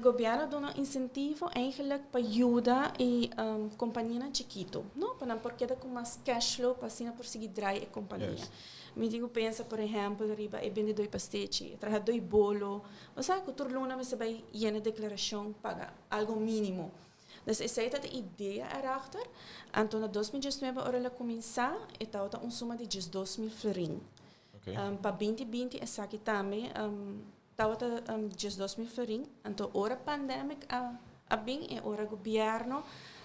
Speaker 5: Gobierno a duna un incentivo eigenlijk pa yuda e companianan chikito, no? Pa nan por keda cu mas cash flow pa asina por sigui draai e compania. Mi tin cu pensa por ehempel riba e bende doi pastechi, e traha doi bolo. Bo sa cu tur luna mester bay yena declaracion paga algo minimo. Dus esey ta e idea erachter. Anto na 2019 ora el a cuminsa e tabata un suma di 12.000 florin. Pa 2020 esaki tambe tabata 12.000 florin. Anto ora pandemic a bin e ora gobierno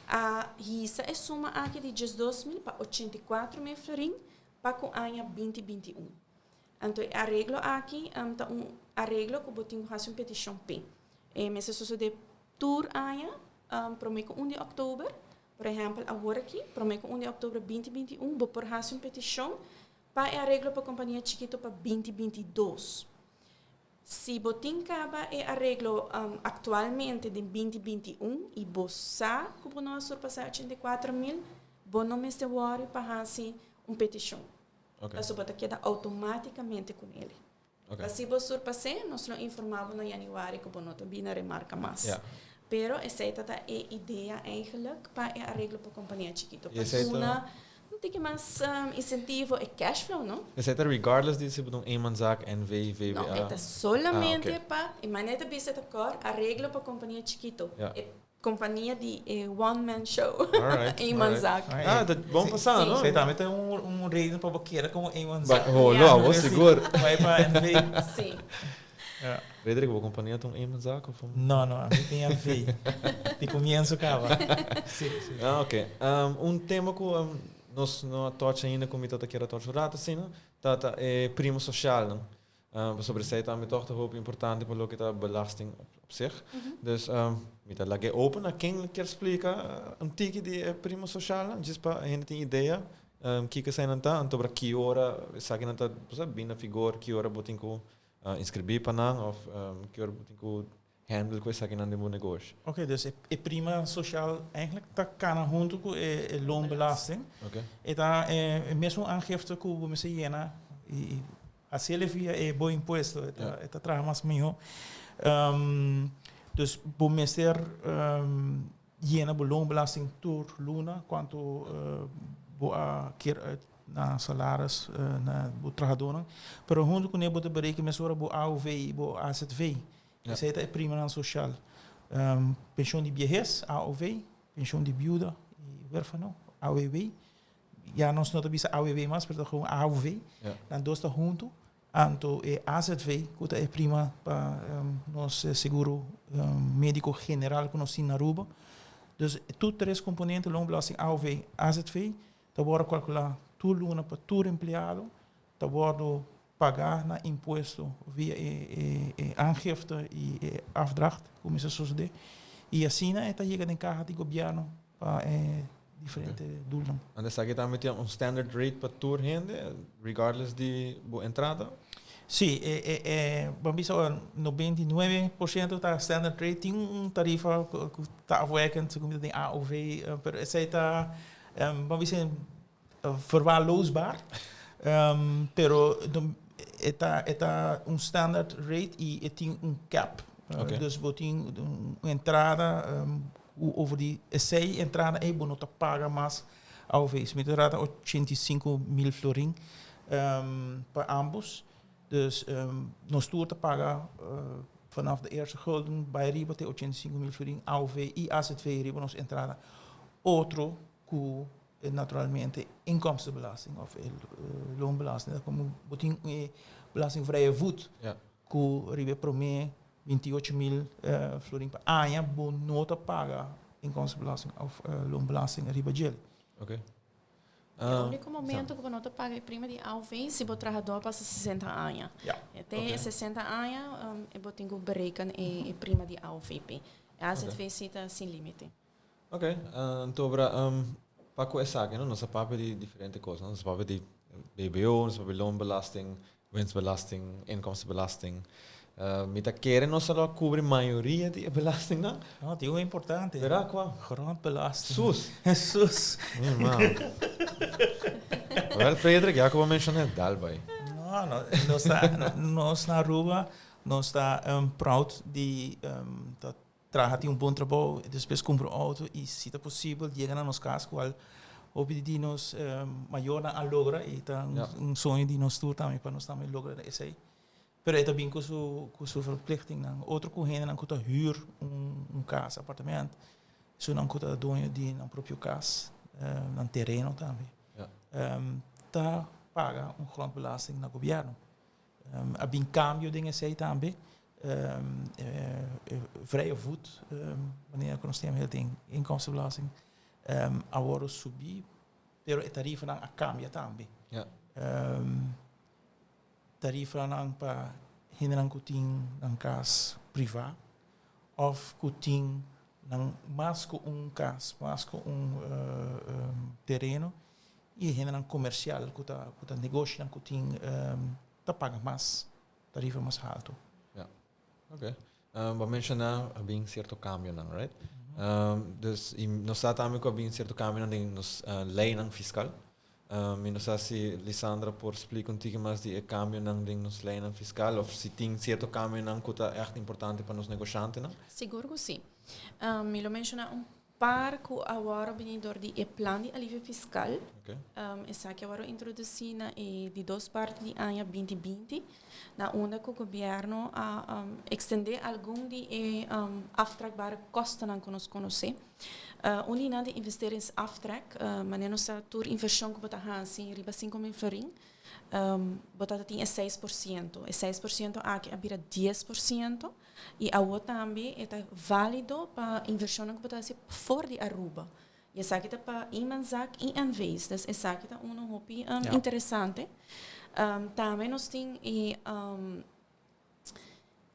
Speaker 5: a hisa e suma aki di 12.000 pa 84.000 florin pa ku aña 2021. Anto e areglo aki ta un areglo ku bo tin ku hasi un petishon p'e. E mester sosodé tur aña promé ku 1 di òktober. Por ehèmpel awor aki promé ku 1 di òktober 2021 bo por hasi un petishon pa e areglo pa kompania chikitu pa 2022. Si bo tin kaba e areglo aktualmente den 2021 i bo sa ku bo no a surpasá e 84.000, bo no mester wòri pa hasi un petishon. Pasobra bo ta keda outomátikamente ku nele. Pa si bo surpas'é, nos lo informá bo na yanüari ku bo no ta bini remarka mas. Pero esei ta ta e idea eigenlijk pa e areglo pa kompania chikitu. Pa duna un tiki mas insentivo e cash flow, no?
Speaker 2: Esei ta regardless di si bo ta un eenmanszaak, NV, VVA?
Speaker 5: No, e ta solamente pa, e manera ta bisa ta kòr, areglo pa kompania chikitu. E kompania di e one man show, eenmanszaak.
Speaker 2: Ah, ta bon pa sa, no?
Speaker 3: Esei tambe ta un reden pa bo keda komo eenmanszaak.
Speaker 2: Holo, abo sigur.
Speaker 3: Bai pa NV.
Speaker 5: Si.
Speaker 2: Frederik, bo kompania ta un eenmanszaak of un?
Speaker 3: No, no, ami tin NV. Di komienso kaba. Si, si.
Speaker 2: Ah, ok. Un tema ku nos no a touch ainda ku mi ta ta kier a touch un rato asina, ta ta e primo sosialnan. Pasobra esei tambe tòg ta hopi importante pa loke ta belasting op zich. Dus mi ta lag'é open na ken kier splika un tiki di e primo sosialnan, djis pa hende tin idea kiko eseinan ta, anto bra ki ora esakinan ta bin na vigor, ki ora bo tin ku inskribí pa nan òf ki ora bo tin ku handle ku esakinan den bo negoshi.
Speaker 3: Ok, dus e prima sosial eigenlijk ta kana huntu ku e loonbelasting. E ta e mesun aangifte ku bo mester yena i hasiel via e bo impuesto, e ta traha mas mihó. Dus bo mester yena bo loonbelasting tur luna kuantu bo a kier uit na salaris na bo trahadónan. Pero huntu kuné bo ta bereken mesora bo AOV i bo AZV. Esei ta e primanan sosial. Penshon di biehes, AOV, penshon di biuda i huérfano, AWB. Ya nos no ta bisa AWB mas, pero ta gewoon AOV. Nan dos ta huntu. Anto e AZV, ku ta e prima pa nos seguro médiko general ku nos tin na Aruba. Dus tur tres komponente, loonbelasting, AOV, AZV, ta wòrdu kalkulá tur luna pa tur empleado, ta wòrdu pagá na impuesto via e aangifte i e afdracht ku mester sosodé. I asina e ta yega den kaha di gobièrnu pa e diferente doelnan.
Speaker 2: Anto esaki tambe tin un standard rate pa tur hende, regardless di bo entrada?
Speaker 3: Sí, e ban bisa ora 99% ta standard rate. Tin un tarifa ku ta afwijkend segun mi ta den AOV, pero esei ta ban bisa verwaarloosbaar. Pero e ta e ta un standard rate i e tin un cap. Dus bo tin un entrada ku over di esei entrada ei bo no ta paga mas AOV. Si mi ta trata 85.000 florin pa ambos. Dus nos tur ta paga vanaf de eerste gulden bai riba te 85.000 florin AOV i AZV riba nos entrada. Otro ku naturalmente inkomstenbelasting of e loonbelasting. Ta komo bo tin e belastingvrije voet ku riba e promé 28.000 florin pa aña bo no ta paga inkomstenbelasting of loonbelasting riba djel.
Speaker 2: Oké.
Speaker 5: E úniko momento ku bo no ta paga e prima di AOV si bo trahadó pasa 60 aña. Te e 60 aña bo tin ku bereken e prima di AOVP. E AZV si ta sin límite.
Speaker 2: Ok, anto bra pa ku esaki no, nos a papia di diferente kos, nos a papia di BBO, nos a papia di loonbelasting, winstbelasting, inkomstenbelasting. Mi ta kere nos a lo a kubri mayoria di e belastingnan.
Speaker 3: No, tin un importante.
Speaker 2: Bera kua?
Speaker 3: Grondbelasting.
Speaker 2: Sus!
Speaker 3: Sus!
Speaker 2: Mi mama. Wel Frederik, ya ku bo menshona e dal bai.
Speaker 3: No, no, nos ta, nos na Aruba, nos ta proud di ta traha tin un bon trabou, despues kumpra un outo i si ta posibel yega na nos kas kual hopi di nos mayornan a logra i ta un soño di nos tur tambe pa nos tambe logra esei. Pero e ta bin ku su ku su verplichtingnan. Otro ku hendenan ku ta hür un kas, apartement, esunnan ku ta doño di nan propio kas, nan tereno tambe, ta paga un grondbelasting na gobièrnu. A bin kambio den esei tambe. E vrije voet, manera ku nos tin hel den inkomstenbelasting, a wòrdu subí, pero e tarifanan a kambia tambe. Tarifanan pa hendenan ku tin nan kas privá òf ku tin nan mas ku un kas, mas ku un tereno i hendenan komersial ku ta ku ta negoshinan ku tin ta paga mas tarifa mas haltu.
Speaker 2: Ja, oké. Bo a menshoná a bin sierto kambionan, right? Dus i nos sa tambe ku a bin sierto kambionan den nos leinan fiskal. Mi no sa si Lisandra por splika un tiki mas di e kambionan den nos leinan fiskal òf si tin sierto kambionan ku ta ègt importante pa nos negoshantenan.
Speaker 5: Sigur ku si. Mi lo menshoná un par ku awor a bini dor di e plan di alivio fiskal. Esaki a wòrdu introdusí na e di dos parti di aña 2020, na unda ku gobièrnu a ekstendé algun di e aftrekbare kostonan ku nos konosé. Un di nan ta investeringsaftrek, manera nos sa tur invershon ku bo ta hasi riba 5000 florin, bo ta tin e 6%. E 6% aki a bira 10%. I awor tambe e ta válido pa invershonnan ku bo ta hasi for di Aruba. I esaki ta pa eenmanszaak i NV's. Dus esaki ta uno hopi interesante. Tambe nos tin e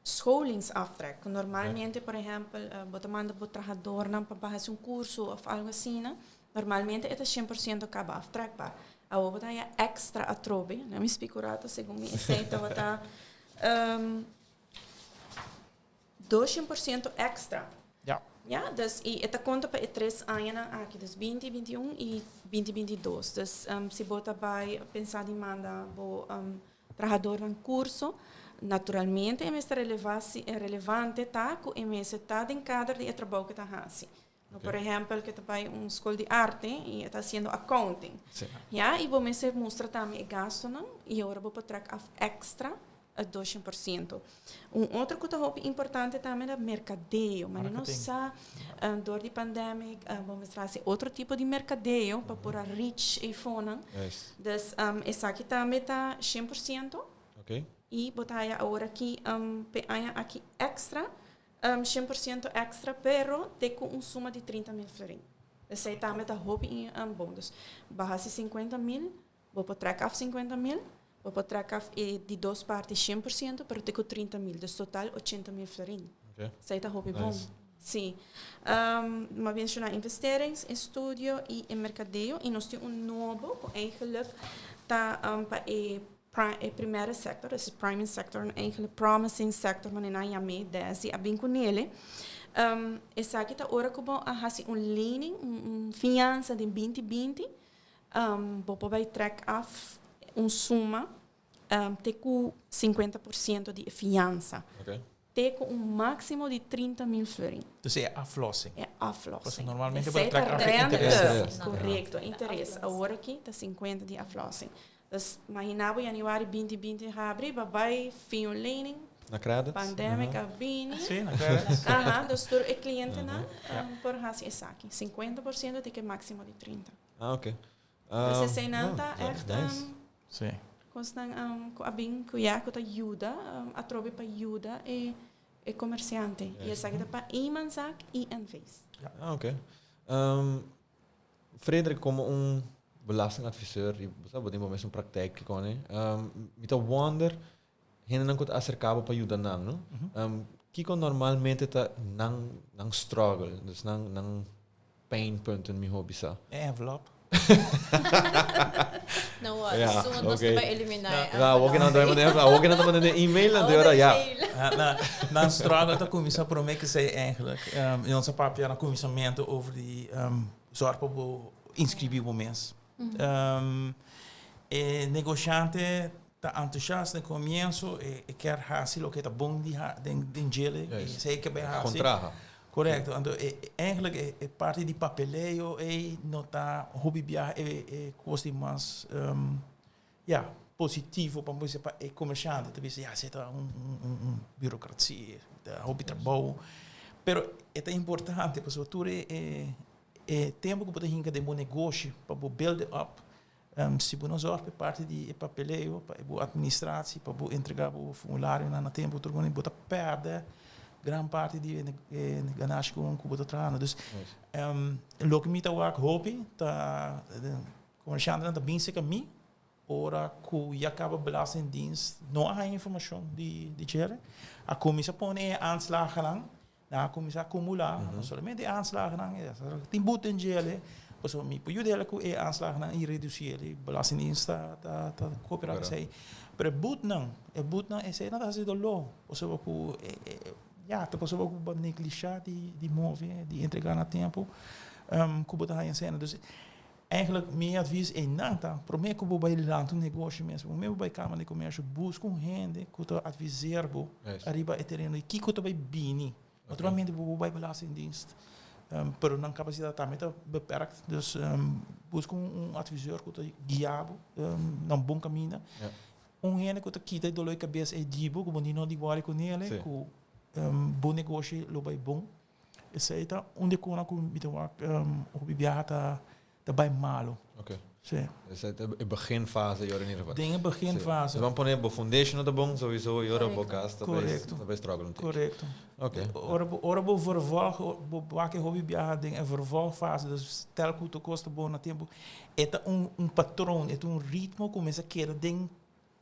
Speaker 5: scholingsaftrek. Ku normalmente, por ehèmpel, bo ta manda bo trahadornan pa bai hasi un kurso òf algu asina. Normalmente e ta 100% kaba aftrekbaar. Awor bo ta haña èkstra atrobe. Mi spika un rato segun mi esei tabata 200% extra.
Speaker 3: Ja.
Speaker 5: Ja, dus i e ta konta pa e tres añanan aki, dus 20, 21 i 20, 22. Dus um, si bo ta bai pensa di manda bo um, trahadornan kurso, naturalmente e mester releva, si, relevante ta ku e mester ta den kader di e trabou ku e ta hasi. No, por ehempel, ku ta bai un skol di arte i e ta hasiendo accounting.
Speaker 2: Sí.
Speaker 5: Ja, i bo mester mustra tambe e gastonan i ora bo por trek af extra e 200%. Un otro ku ta hopi importante tambe ta merkadeo. Mane nos sa dor di pandemic bo mester hasi otro tipo di merkadeo pa por a reach e fonan.
Speaker 2: Juist.
Speaker 5: Dus esaki tambe ta 100%.
Speaker 2: Oké.
Speaker 5: I bo ta haya awor aki p'e aña aki extra 100% extra pero te ku un suma di 30.000 florin. Esei tambe ta hopi bon. Dus bo hasi 50.000, bo por trek af 50.000, bo por trek af e di dos parti 100% pero te ku 30.000. Dus total 80.000 florin.
Speaker 2: Okay.
Speaker 5: Esei ta hopi bon.
Speaker 2: Nice.
Speaker 5: Sí. Um, mi a menshoná investerings, estudio i e merkadeo. I nos tin un nobo ku eigenlijk ta pa e E primera sector, dus e priming sector, en eigenlijk promising sector, manera nan yam'é, Desi a bin ku nele. Um, esaki ta ora ku bo a hasi un lening, un, un fiansa den 2020, um, bo por bai trek af un suma um, te ku 50% di e fiansa.
Speaker 2: Okay.
Speaker 5: Te ku un máksimo di 30.000 florin.
Speaker 3: Dus e aflossing.
Speaker 5: E aflossing.
Speaker 3: Pasobra normalmente bo
Speaker 5: Esei
Speaker 3: ta
Speaker 5: ta
Speaker 3: trek af e
Speaker 5: rente.
Speaker 3: interes.
Speaker 5: Korekto, interes. Awor aki ta 50 di aflossing. Dus imaginá bo januari 2020 habri, bo bai fin un lening,
Speaker 2: Na credits?
Speaker 5: pandemic a bini.
Speaker 3: Sí, na credits.
Speaker 5: Aha, dus tur e klientenan por hasi esaki. 50% te ku e máksimo di 30.
Speaker 2: Ah, oké.
Speaker 5: Dus eseinan
Speaker 2: No,
Speaker 5: ta echt
Speaker 2: nice.
Speaker 3: Sí.
Speaker 5: Kosnan ku a bin ku ya ku ta yuda, atrobe pa yuda e e komersiante. I esaki ta pa eenmanszaak i NV's.
Speaker 2: Ah, oké. Frederik, komo un. Belastingadviseur y bo sa bo tin bo mesun praktijk kiko ne. Mi ta wonder hendenan ku ta aserká bo pa yuda nan, no? Kiko normalmente ta nan nan struggle, dus nan nan pijnpunten mihó bisa?
Speaker 3: E envelop.
Speaker 4: No, wat? Ja, Soon nos te bai eliminá e
Speaker 2: Ja, awor ke nan ta manda awor ke nan ta manda e email, nan te ora ja.
Speaker 3: Na, nan struggle ta kuminsá promé ke esei eigenlijk. I nos a papia na kuminsamentu over di zorg pa bo inskribí bo mes. E negoshante ta entusiast den comienso, e kier haci loke ta bon di den djele, e esey ke bay haci.
Speaker 2: Con traha.
Speaker 3: Correcto, anto e eigenlijk e parti di papeleo ey no ta hopi biaha e cos di mas ya positivo pa bisa pa e comerciante, ta bisa ya esey ta un burocracia, ta hopi trabou, pero e ta importante pasobra tur e E tempu ku bo ta hinka den bo negoshi pa bo build it up, si bo no zòrg pa e parti di e papeleo, pa bo atministratie, pa bo entregá bo formularionan na tempu, tur bo ta pèrdè gran parti di e ganashi ku bo ta trahando. Dus loke mi ta wak hopi ta komershantenan ta bin serka mi ora ku ya kaba Belastingdienst no a haña informashon di djere, a kuminsá pone e aanslagennan. Nan a kuminsá akumulá, no solamente e aanslagennan, tin boete den djele, pasobra mi por yuda el ku e aanslagennan i redusí el, i Belastingdienst ta ta ta kooperá ku esei. Pero e boetnan, e boetnan esei nan ta hasi doló, pasobra ku ya, ta pasobra ku bo a neglishá di di move, di entregá na tempu, ku bo ta haña esei. Dus, eigenlijk mi advis einan ta, promé ku bo bai lanta un negoshi mes, promé bo bai Kámara di Komersio, buska un hende ku ta adviseer bo ariba e tereno di kiko ta bai bini. Naturalmente bo por bai Belastingdienst, pero nan kapasidat tambe ta beperkt, dus buska un adviseur ku ta guia bo na un bon kaminda. Un hende ku ta kita e dolor di kabes ei di bo, ku bo ni no di wòri kuné, ku bo negoshi lo bai bon. Esei ta un di e kosnan ku mi ta wak hopi biaha ta ta bai malo.
Speaker 2: Oké.
Speaker 3: Sí.
Speaker 2: Esei ta e beginfase yora in ieder geval.
Speaker 3: Den e beginfase.
Speaker 2: Sí. Bo pone bo foundation no ta bon sowieso yora bo kas ta bai
Speaker 3: Korekto.
Speaker 2: ta bai struggle un tiki.
Speaker 3: Korekto.
Speaker 2: Oké.
Speaker 3: Ora bo ora bo vervolg bo wak e hopi biaha den e vervolgfase dus stel ku tur kos ta bon na tempu e ta un un patroon e ta un ritmo ku mester keda den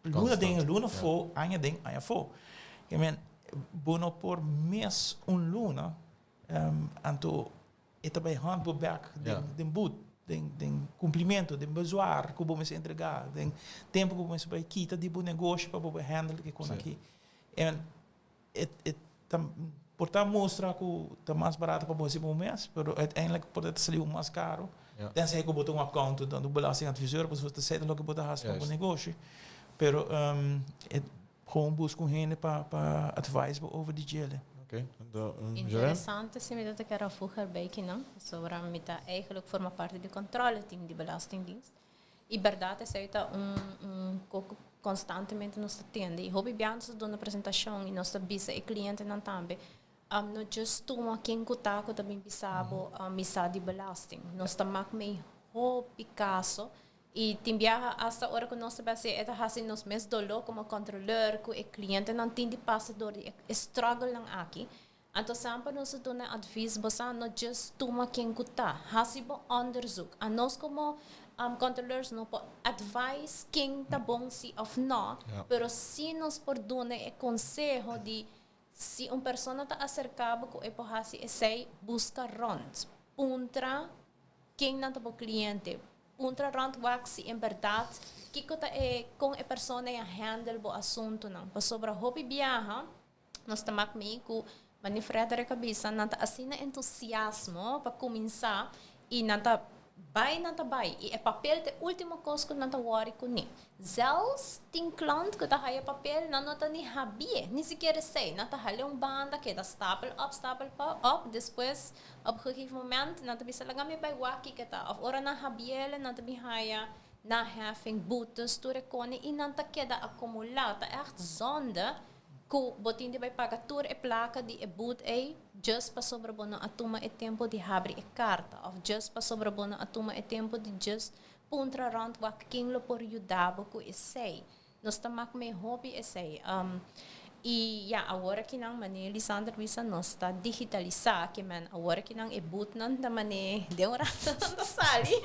Speaker 3: Luna den, luna afó, aña den, aña afó. Ke men, bo no por mis un luna, anto e ta bai hònt bo bèk den den but, den den kumplimentu, den bezwaar ku bo mester entregá, den tempu ku bo mester bai kita di bo negoshi pa bo bai handle ke kon aki. En e e ta por ta mustra ku ta mas barato pa bo hasi bo mes, pero uiteindelijk por ta sali bo mas karo. Tensij ku bo ta un accountant òf un belastingadviseur, pasobra ta esei ta loke bo ta hasi pa bo negoshi. Pero e gewoon buska un hende pa pa advise bo over di djele.
Speaker 2: Oké, anto Joran?
Speaker 4: Interesante si mi ta kier a voeg erbij kinan, pasobra mi ta eigenlijk forma parti di controleteam di Belastingdienst. I bèrdat esei ta un un kos ku konstantemente nos ta tende i hopi bia nos ta duna presentashon i nos ta bisa e klientenan tambe no djis tuma ken ku ta ku ta bin bisa bo misa di belasting. Nos ta mak mei hopi kaso i tin biaha asta ora ku nos ta bai hasi e ta hasi nos mes doló komo kontroleur ku e klientenan tin di pasa dor di e struggle-nan aki. Anto semper nos ta duna advies, bo sa no djis tuma ken ku ta. Hasi bo onderzoek. Anos komo controleurs no por advise ken ta bon si of no, pero si nos por duna e konseho di si un persona ta aserka bo ku e por hasi esei, buska rònt. Puntra ken nan ta bo kliente. Puntra rònt wak si en bèrdat kiko ta e kon e persona ei a handle bo asuntunan. Pasobra hopi biaha. Nos ta mak mi ku Mani Frederick a bisa nan ta asina entusiasmo pa kuminsá i nan ta bai nan ta bai i e papel ta e último kos ku nan ta wòri kuné. Zèls tin klant ku ta haya papel nan no ta ni habié, ni sikiera esei. Nan ta hal'é un banda keda stapel òp stapel òp despues op gegeven moment nan ta bisa laga mi bai wak kiko ta òf ora nan habié nan ta bin haya naheffing, boetes, tur e kone i nan ta keda akumulá. Ta ègt zonde. Ku bo tin di bai paga tur e plaka di e boet ei just pasobra bo no a tuma e tempu di habri e karta òf just pasobra bo no a tuma e tempu di just puntra rònt wak ken lo por yuda bo ku esei. Nos ta mak mei hopi esei. I ya, awor akinan manera Lisandro bisa nos ta digitalisá, ke men awor akinan e boetnan ta mane den un rato nan ta sali.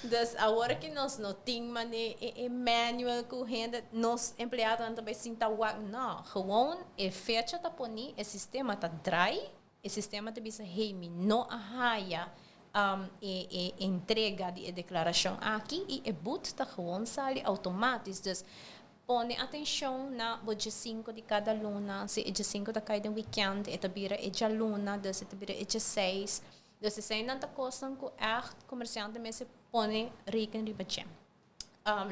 Speaker 4: Dus awor aki nos no tin mane e e manual ku hende, nos empleadonan ta bai sinta wak, no, gewoon e fecha ta poni, e sistema ta drai, e sistema ta bisa hey mi no a haya e e entrega di e deklarashon aki i e boet ta gewoon sali outomatis. Dus Pone atencion na bo djesinku di cada luna. Si e djesinku ta cay den weekend, e ta bira e djaluna, dus e ta bira e djeseis. Dus eseinan ta cosnan cu echt comerciante mester pone reken riba dje.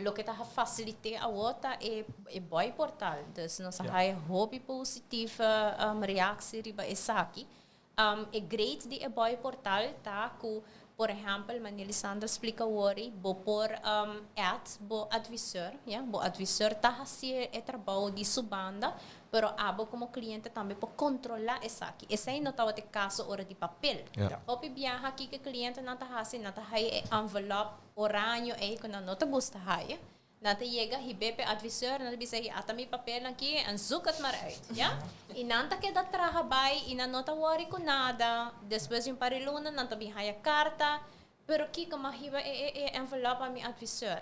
Speaker 4: Loke ta facilite awor ta e e boy portal. Dus nos a haya hopi positieve reactie riba esaki. E great di e boy portal ta ku, por ehèmpel, manera Lisandra splika wori, bo por add bo adviseur, ya, bo adviseur ta hasi e trabou di su banda, pero abo komo kliente tambe por kontrolá esaki. Esei no tabata e kaso ora di papel. Hopi biaha kiko e klientenan ta hasi, nan ta haya e envelop oraño ei ku nan no ta gusta haya. Nan ta yega hib'é p'e adviseur, nan ta bisa, Hi, ata mi papelnan aki en zoek het maar uit, ya. I nan ta keda traha bai i nan no ta wòri ku nada. Despues di un par di luna nan ta bin haya karta, pero kiko m'a hiba e e e envelop pa mi adviseur?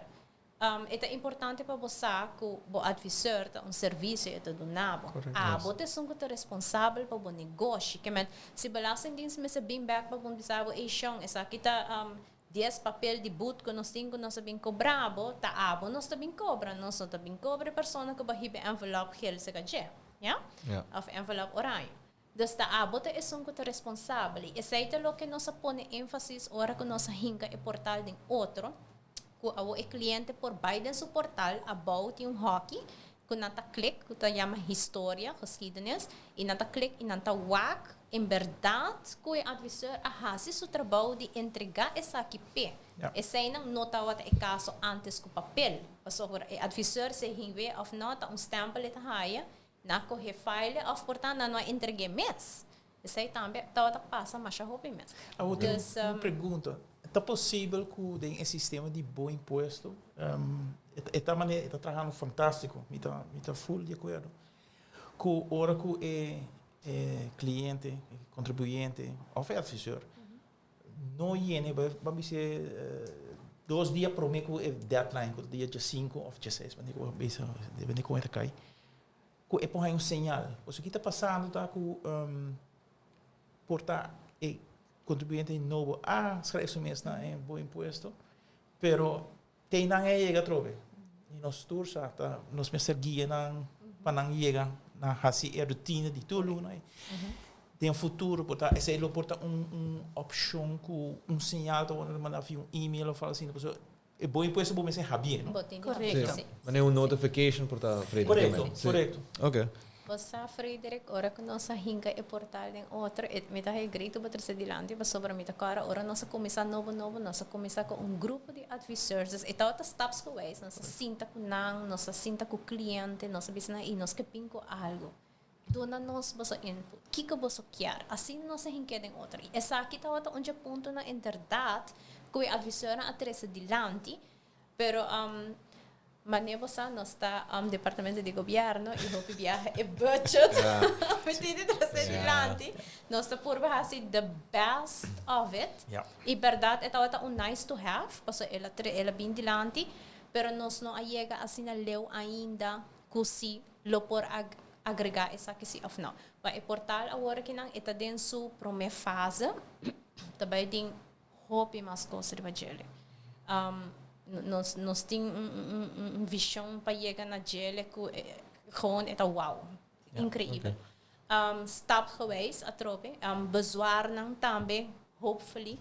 Speaker 4: E ta importante pa bo sa ku bo adviseur ta un servisio e ta duna bo. Abo ta esun ku ta responsabel pa bo negoshi. Ke men, si Belastingdienst mester bin bèk pa bo bisa bo, Ey shon, esaki ta Dies papel di but ku nos tin ku nos a bin kobra bo, ta abo nos ta bin kobra, nos no ta bin kobra e persona ku bo a hiba e envelop gel seka dje, ya? Òf envelop oraño. Dus ta abo ta esun ku ta responsabel. I esei ta loke nos a pone énfasis ora ku nos a hinka e portal den otro, ku awor e kliente por bai den su portal, abou tin un hòki ku nan ta klik, ku ta yama historia, geschiedenis, i nan ta klik i nan ta wak en bèrdat ku e adviseur a hasi su trabou di entregá esaki p'e. Eseinan no tabata e kaso ántes ku papel, pasobra e adviseur si e hinwe òf nò ta un stèmpel e ta haya, nan a kohe file òf por ta nan no a entreg'é mes. Esei tambe tabata pasa masha hopi mes.
Speaker 3: Awor tin un pregunta. Ta posibel ku den e sistema di bo impuesto e ta manera e ta trahando fantástiko, mi ta mi ta ful di akuerdo, ku ora ku e e kliente, e kontribuyente òf e advisor no yene bo a bisa dos dia promé ku e deadline ku ta dia diesinku òf dieseis, depende kon e ta kai. Ku e por haña un señal. Pasobra ki ta pasando ta ku por ta e kontribuyente nobo a skref su mes na e bo impuesto, pero te nan a yega atrobe. I nos tur sa ta nos mester guia nan pa nan yega na hasi e rutina di tur luna. Den futuro por ta esei lo por ta un opshon ku un señal ta wòrdu manda via un email òf algu asina pasobra E bo impuesto bo mester habie, no?
Speaker 4: Bo tin di habie,
Speaker 2: Sí.
Speaker 4: sí.
Speaker 2: Manera un notification por ta Frederik.
Speaker 3: Korekto,
Speaker 2: Sí.
Speaker 3: korekto.
Speaker 2: Oké.
Speaker 4: Bo sa, Frederik, ora ku nos a hinka e portal den otro, e mi ta haña gritu bo trese dilanti pasobra mi ta kòrda ora nos a kuminsá nobo nobo, nos a kuminsá ku un grupo di adviseurs. Dus e tabata stapsgewijs, nos a sinta ku nan, nos a sinta ku kliente, nos a bisa nan, i nos ke bin ku algu. Duna nos boso input. Kiko boso kier? Asina nos a hink'é den otro. I esaki tabata un dje puntonan inderdat ku e adviseurnan a trese dilanti, pero manera bo sa nos ta departamento di gobièrnu i hopi biaha e budget mi tin di trese dilanti. Nos ta purba hasi the best of it. I bèrdat e tabata un nice to have, pasobra el a el a bin dilanti, pero nos no a yega asina leu ainda ku si lo por agregá esaki si òf nò. Pa e portal awor akinan e ta den su promé fase, ta bai tin hopi mas kos riba djele. Nos nos tin un vishon pa yega na djele ku gewoon e ta wow, inkreibel. Stapgewijs atrobe, bezwaarnan tambe hopefully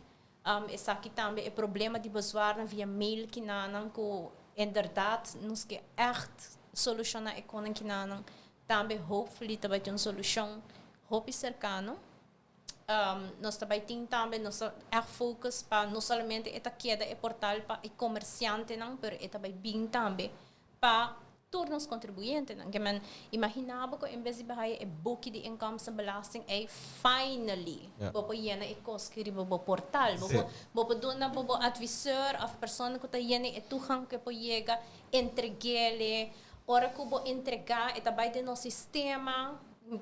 Speaker 4: esaki tambe e problema di bezwaarnan via mail kinanan ku inderdaad nos ke ègt solushoná e konan kinanan tambe hopefully ta bai tin un solushon hopi serkano. Nos ta bai tin tambe nos ta ègt focus pa no solamente e ta keda e portal pa e komersiantenan pero e ta bai bin tambe pa tur nos kontribuyentenan. Ke men imaginá bo ku en bes di bahaya e buki di inkomstenbelasting ei finally bo por yena e kos ki riba bo portal. Bo por bo por duna bo bo adviseur òf persona ku ta yena e toegang ku e por yega entreg'é. Ora ku bo entregá e ta bai den nos sistema,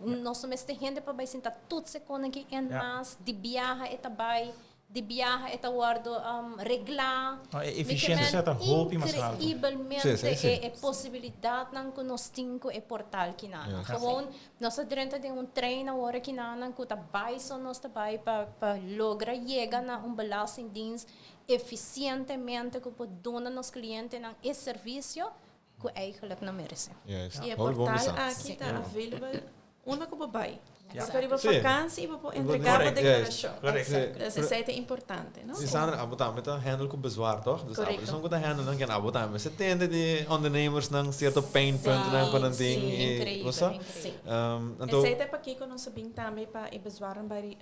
Speaker 4: nos no mester hende pa bai sinta toetsen kon aki en mas, di biaha e ta bai, di biaha e ta wòrdu reglá.
Speaker 3: No, e efisiensia ta hopi mas haltu.
Speaker 4: Inkreibelmente e posibilidatnan ku nos tin ku e portal kinanan. Gewoon nos ta drenta den un trein awor kinanan ku ta bai so nos ta bai pa pa logra yega na un belastingdienst efisientemente ku por duna nos klientenan e servisio ku eigenlijk nan meresé.
Speaker 2: Juist.
Speaker 5: I e
Speaker 2: Hopi bon
Speaker 5: portal
Speaker 2: bisa.
Speaker 5: aki ta available unda ku bo bai.
Speaker 3: Ja.
Speaker 5: Bo ta riba
Speaker 2: Sí.
Speaker 5: vakansi i bo por entregá bo
Speaker 3: Correct.
Speaker 5: deklarashon.
Speaker 3: Correct.
Speaker 2: Sí.
Speaker 5: Dus esei ta importante, no?
Speaker 2: Sí, Sandra, abo tambe ta handle ku bezwaar, toch? Dus abo
Speaker 5: Correcto.
Speaker 2: esun ku ta handle nan ken abo tambe se tende di ondernemersnan sierto pain puntennan ku nan tin
Speaker 4: Sí,
Speaker 2: i
Speaker 4: increíble,
Speaker 2: bo sa?
Speaker 4: increíble.
Speaker 5: Sí.
Speaker 2: Anto
Speaker 5: Esei ta pakiko nos a bin tambe pa e bezwaarnan bai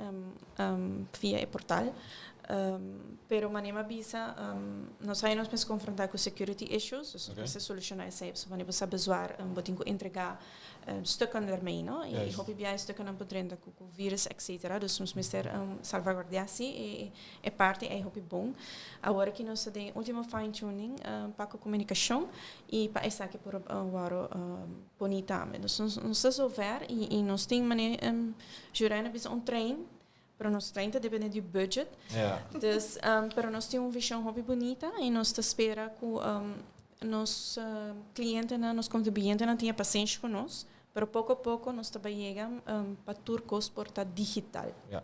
Speaker 5: via e portal. Pero manera mi a bisa, nos haya nos mes konfrontá ku security issues, dus nos mester solushoná esei. Pasobra wanneer bo sa bezwaar, bo tin ku entregá stukken ermee, no? I hopi biaha e stukkennan por drenta ku virus etcetera. Dus nos mester salvaguardiá si e parti ei hopi bon. Awor aki nos ta den ultimo fine tuning pa ku komunikashon i pa esaki por wòrdu poni tambe. Dus nos ta zover i nos tin manera Jurijn a bisa un trein. Pero nos trein ta depende di budget. Dus, pero nos tin un vision hopi bunita y nos ta spera cu nos clientenan, nos contribuyentenan tin e pasenshi cu nos. Pero poco a poco nos ta bay yega pa tur cos por ta digital.
Speaker 2: Ja.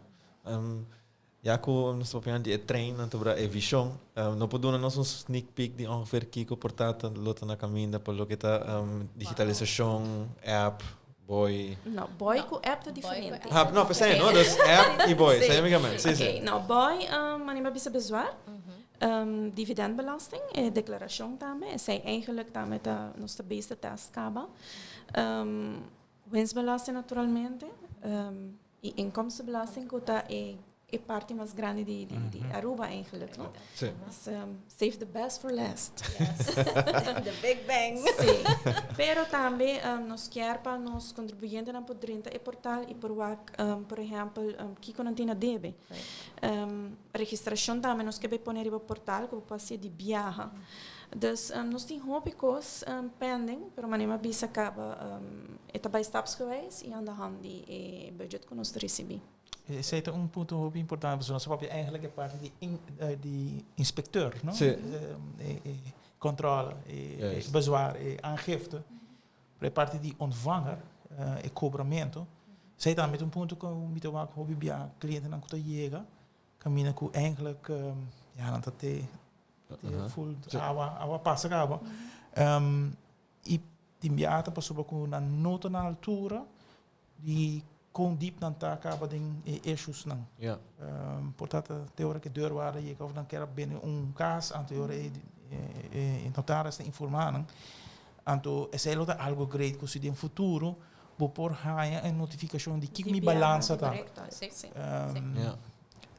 Speaker 2: Ya cu nos ta papiando di e trein, anto bra e vision, no por duna nos un sneak peek di ongeveer kico por ta lo ta na caminda pa loke ta digitalisacion, app, Boy.
Speaker 5: No, boy ku app ta diferente.
Speaker 2: Ah, no, pensei, no? Dus app i boy, sí. Únicamente. Sí,
Speaker 5: sí. No, boy, manera bisa bezwaar. Dividendbelasting, e declaracion tambe. Esei eigenlijk tambe ta nos ta base test kaba. Winstbelasting naturalmente. I inkomstenbelasting ku ta e e parti mas grandi di, di, di Aruba eigenlijk, no?
Speaker 2: Sí.
Speaker 5: Dus, save the best for last.
Speaker 4: Yes. The big bang.
Speaker 5: Sí. Pero tambe nos kier pa nos contribuyentenan por drenta e portal y por wak, por ehempel, kiko nan tin na debe. Registracion tambe nos ke bay pone riba portal ku bo por haci di biaha. Dus nos tin hopi kos pending, pero manera mi a bisa kaba e ta bay stapsgewijs y aan de hand di e budget ku nos ta ricibi.
Speaker 3: Esei ta un punto hopi importante, pasobra nos ta papia eigenlijk e parti di in, di inspecteur, no?
Speaker 2: Sí.
Speaker 3: E, e controle, e,
Speaker 2: Juist.
Speaker 3: e bezwaar, e aangifte. Pero e parti di ontvanger, e cobramento, esei tambe ta un punto ku mi ta wak hopi bia clientenan ku ta yega, kaminda ku eigenlijk, ja, nan ta te, te full awa, awa pasa kaba. I tin bia ta pasobra ku nan no ta na altura di kon diep nan ta kaba den e issuesnan. Por ta te ora ku e deurwaarder yega of nan kier a bende un kas, anto e ora e e notaris ta informa nan. Anto esei lo ta algo great ku si den futuro bo por haña e notifikashon di kiko mi balansa ta.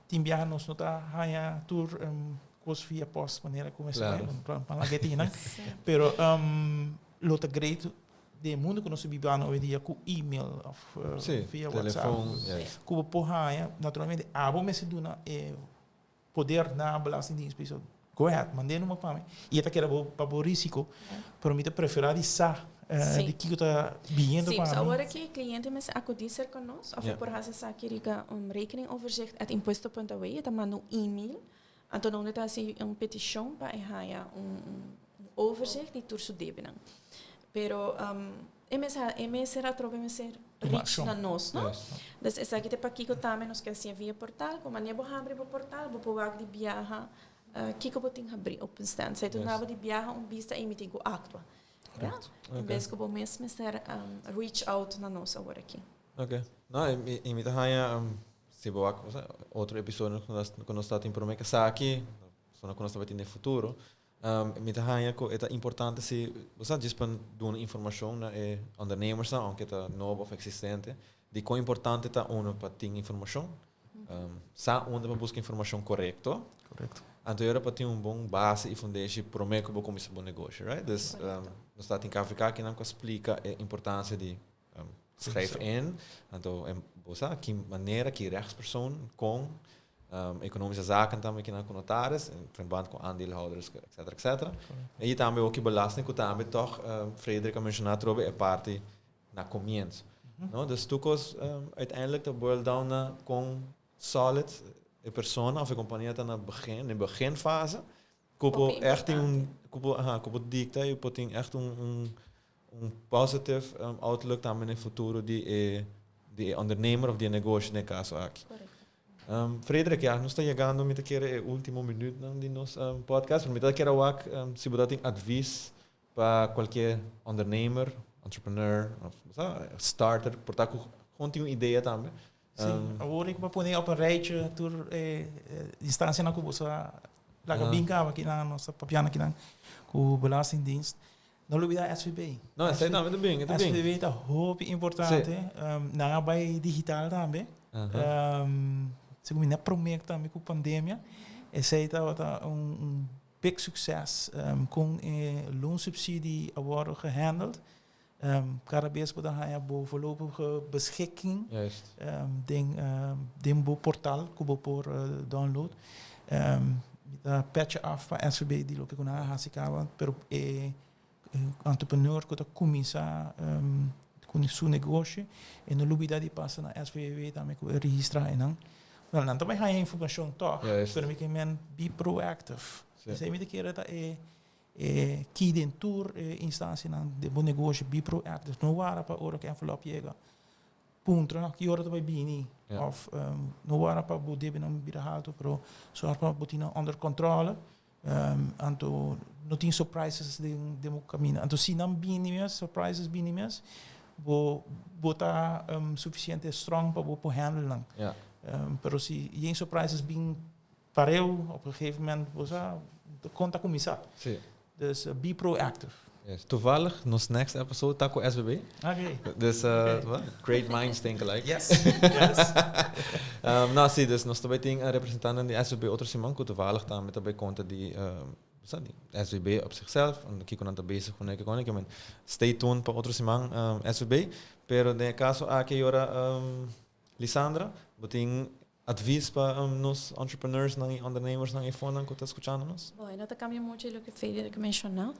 Speaker 3: Tin biaha nos no ta haña tur kos via post manera ku mester bai, pa laga e tin nan. Pero lo ta great Den e mundo ku nos ta bibando hoy dia ku email of
Speaker 2: Sí,
Speaker 3: via WhatsApp
Speaker 2: telefon, juist.
Speaker 3: ku bo por haña, naturalmente abo mester duna e poder na Belastingdienst pa bisa go ahead, mand'é numa pa mi i e ta keda bo pa bo risiko, pero mi ta preferá di sa
Speaker 5: Sí.
Speaker 3: di kiko ta biniendo
Speaker 5: Sí,
Speaker 3: pa
Speaker 5: pues
Speaker 3: mi.
Speaker 5: awor aki e cliente mester acudí cerca nos of
Speaker 2: Ja.
Speaker 5: e por haci esaki riba un rekeningoverzicht at impuesto punt aw. E ta manda un email, anto nan ta haci un peticion pa e haya un un overzicht di tur su debenan. Pero e mester e mester atrobe mester reach na nos, no? Dus esaki ta pakiko tambe nos ke hacia via portal, ku manera bo habri bo portal, bo por wak di biaha kiko bo tin habri openstand. Esei ta duna bo di biaha un bista ei mi tin ku aktua. Ya? En bes ku bo mes mester reach out na nos awor aki.
Speaker 2: Ok. No, i mi ta haña si bo wak otro episodio ku nos ta tin prome ku esaki, sona ku nos ta bai tin den futuro. Mi ta haña ku e ta importante si bo sa djis pa duna informashon na e ondernemersnan, ounke ta nobo òf eksistente, di kon importante ta uno pa tin informashon, sa unda pa buska informashon korekto.
Speaker 3: Korekto.
Speaker 2: Anto e ora pa tin un bon base i fundeshi promé ku bo kuminsá bo negoshi, right? Dus nos ta tin KVK akinan ku a splika e importansia di schrijf in, anto bo sa ki manera, ki rechtspersoon, kon. Economische Zaken tambe kinan ku notaris, in verband ku aandeelhouders, et cetera, et cetera. I tambe hoki belasting ku tambe tòg Frederik a menshoná atrobe e parti na komienso. No? Dus tur kos uiteindelijk ta boil down na kon solid e persona of e kompania ta na begin, na e beginfase, ku por echt tin un, ku por, aha, ku por dikta i por tin echt un un un positive outlook tambe na e futuro di e di e ondernemer of di e negoshi den e kaso aki. Frederik, ya nos ta yegando mi ta kere e ultimo minuutnan di nos podcast, pero mi ta kere wak si bo ta tin advies pa cualkier ondernemer, entrepreneur of starter por ta cu gewoon tin un idea tambe.
Speaker 3: Si, awor ik pa pone op een rijtje tur e instancianan cu bo sa laga bin caba akinan, nos ta papiando akinan cu Belastingdienst. No lubida SVB.
Speaker 2: No, esei tambe ta bin, e ta bin.
Speaker 3: SVB ta hopi importante. Nan a bai digital tambe. Segun mi na prome tambe ku pandemia. Esei tabata un big succes kon e loonsubsidie a wòrdu gehandeld. Kada bes bo ta haña bo voorlopige beschikking den den bo portal ku bo por download. Mi ta petje af pa SVB di loke ku nan a hasi kaba, pero e entrepreneur ku ta kuminsá ku su negoshi e no lubida di pasa na SVB tambe ku e registrá einan. Wel, nan ta bai haña informashon tòg, pero mi ke men be proactive. Esei mi ta kere ta e E key den tur e instancianan den bo negoshi, be proactive. No wara pa ora ku envelop yega. Puntra no ki ora ta bai bini. Of no wara pa bo debenan bira haltu, pero sòrg pa bo tin nan under controle. Anto no tin surprises den den bo kaminda. Anto si nan bini mes, surprises bini mes, bo bo ta suficiente strong pa bo por handle nan. Pero si yen surprises bin Pareu, op een gegeven moment, bo sa kon ta kuminsá.
Speaker 2: Sí.
Speaker 3: Dus be proactive.
Speaker 2: Yes. Toevallig, nos next episode ta ku SBB.
Speaker 3: Oké.
Speaker 2: Dus great minds think alike.
Speaker 3: Yes, yes.
Speaker 2: No, sí, dus nos ta bai tin representanten di SBB otro siman ku toevallig tambe ta bai konta di sa di SBB op zichzelf, kiko nan ta bezig kuné, kiko nan, men stay tuned pa otro siman SBB. Pero den e kaso aki ayora Lisandra, bo tin Advies pa nos entrepreneursnan i ondernemersnan i fonnan ku ta skuchando nos?
Speaker 5: Bon, e no ta kambia mucho e loke Frederik a menshoná.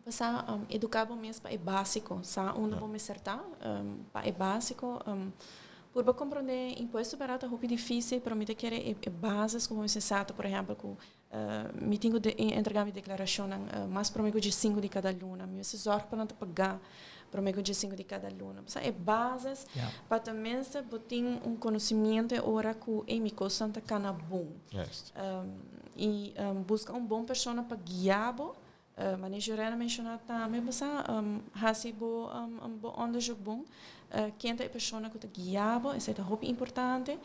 Speaker 5: Bo sa eduká bo mes pa e básiko, sa unda bo mester ta pa e básiko. Purba komprondé impuesto bèrdat ta hopi difísil, pero mi ta kere e bases ku bo mester sa ta, por ehèmpel, ku mi tin ku entregá mi deklarashonnan mas promé ku dje sinku di kada luna. Mi mester zòrg pa nan ta pagá promé ku dje sinku di kada luna. Pasobra e bases pa tenminste bo tin un konosimiento e ora ku ey mi kosnan ta kana bon. I buska un bon persona pa guia bo. Manera Jorena a menshoná tambe bo sa hasi bo bo onderzoek bon. Ken ta e persona ku ta guia bo, esei ta hopi importante.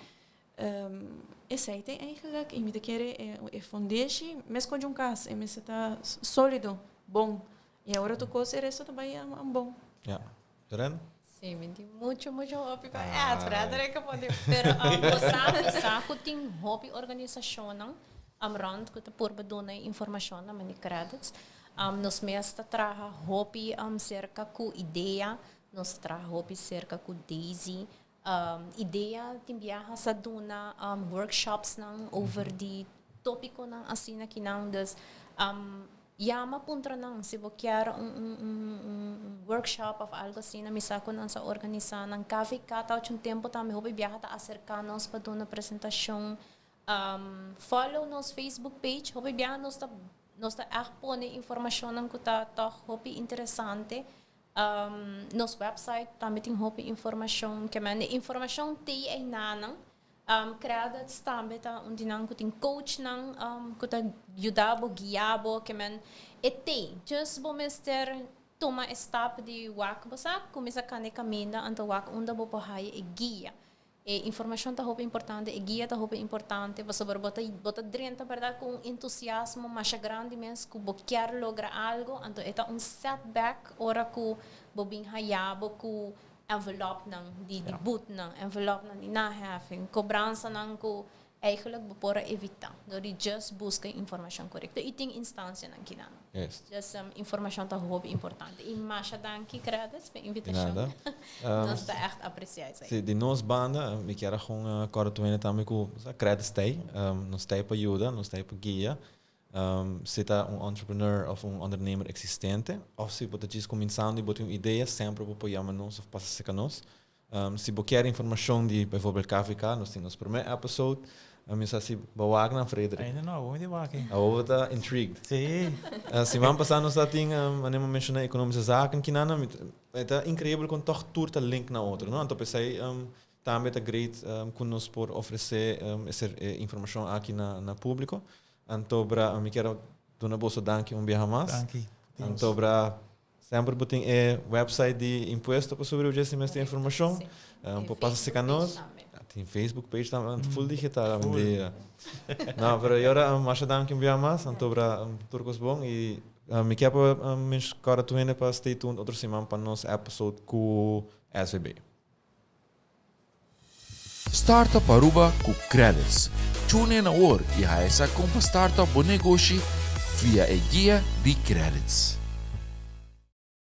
Speaker 5: Esei ta eigenlijk i mi ta kere e fundeshi meskos di un kas, e mester ta sólido, bon. I awor tur kos e resto ta bai bon.
Speaker 2: Ja. Joren?
Speaker 4: Sí, mi tin mucho, mucho hopi pa add, Frederik a pone. Pero bo sa, bo sa ku tin hopi organisashonnan rond ku ta purba duna e informashon na mani credits. Nos mes ta traha hopi serka ku IDEA, nos ta traha hopi serka ku Daisy. IDEA tin biaha sa duna workshopsnan over di topikonan asina kinan. Dus yama puntra nan si bo kier un un workshop of algo asina mi sa ku nan sa organisa nan. KVK ta ochi un tempo tambe hopi biaha ta aserka nos pa duna presentashon. Follow nos Facebook page hopi biaha nos ta nos ta ègt pone informashonnan ku ta tòg hopi interesante. Nos website tambe tin hopi informashon. Ke men e informashon t'ei einanan. Credits tambe ta un di nan ku tin coachnan ku ta yuda bo, guia bo. Ke men e t'ei. Just bo mester tuma e stap di wak bo sa kuminsá kanda e kaminda anto wak unda bo por haya e guia. E informashon ta hopi importante, e guia ta hopi importante, pasobra bo ta bo ta drenta bèrdat ku un entusiasmo masha grandi mes ku bo kier logra algu, anto e ta un setback ora ku bo bin haya bo ku envelopnan di di butnan, envelopnan di naheffing, kobransanan ku. Eigenlijk bo por a evita dor di just busca informacion corecto y tin instancianan kinan. Just informacion ta hopi importante. Y masha danki Credits pa e invitacion.
Speaker 2: Nada.
Speaker 4: Nos ta echt aprecia esey.
Speaker 2: Si, di nos banda mi kier a gewoon corda tur hende tambe cu Credits ta ey. Nos ta ey pa yuda, nos ta ey pa guia. Si ta un entrepreneur of un ondernemer existente of si bo ta djis cuminsando y bo tin un idea semper bo por yama nos of pasa cerca nos. Si bo kier informacion di bijvoorbeeld KVK, nos tin nos primer episode. Mi sa si bo wak nan, Frederik.
Speaker 3: Ainda no, bo mi di wak.
Speaker 2: Awor bo ta intrigued.
Speaker 3: Si.
Speaker 2: Siman pasa nos ta tin, manera mi a menciona, Economische Zaken kinana. E ta increibel con toch tur ta link na otro, no? Anto p'esei tambe ta great cu nos por ofrece e informacion aki na publico. Anto bra, mi kier a duna boso danki un biaha mas.
Speaker 3: Danki.
Speaker 2: Anto bra, Semper bo tin e website di impuesto pa subi dje si mester informacion. Por pasa cerca nos. Tin Facebook page tambe, full digital awendia. No, pero y ora masha danki un bia mas, anto bra tur cos bon y mi kier pa mens corda tur hende pa stay tuned otro siman pa nos episode cu SVB.
Speaker 1: Startup Aruba cu Credits. Tune in awor y haya sa con pa startup bo negoshi via e guia di Credits.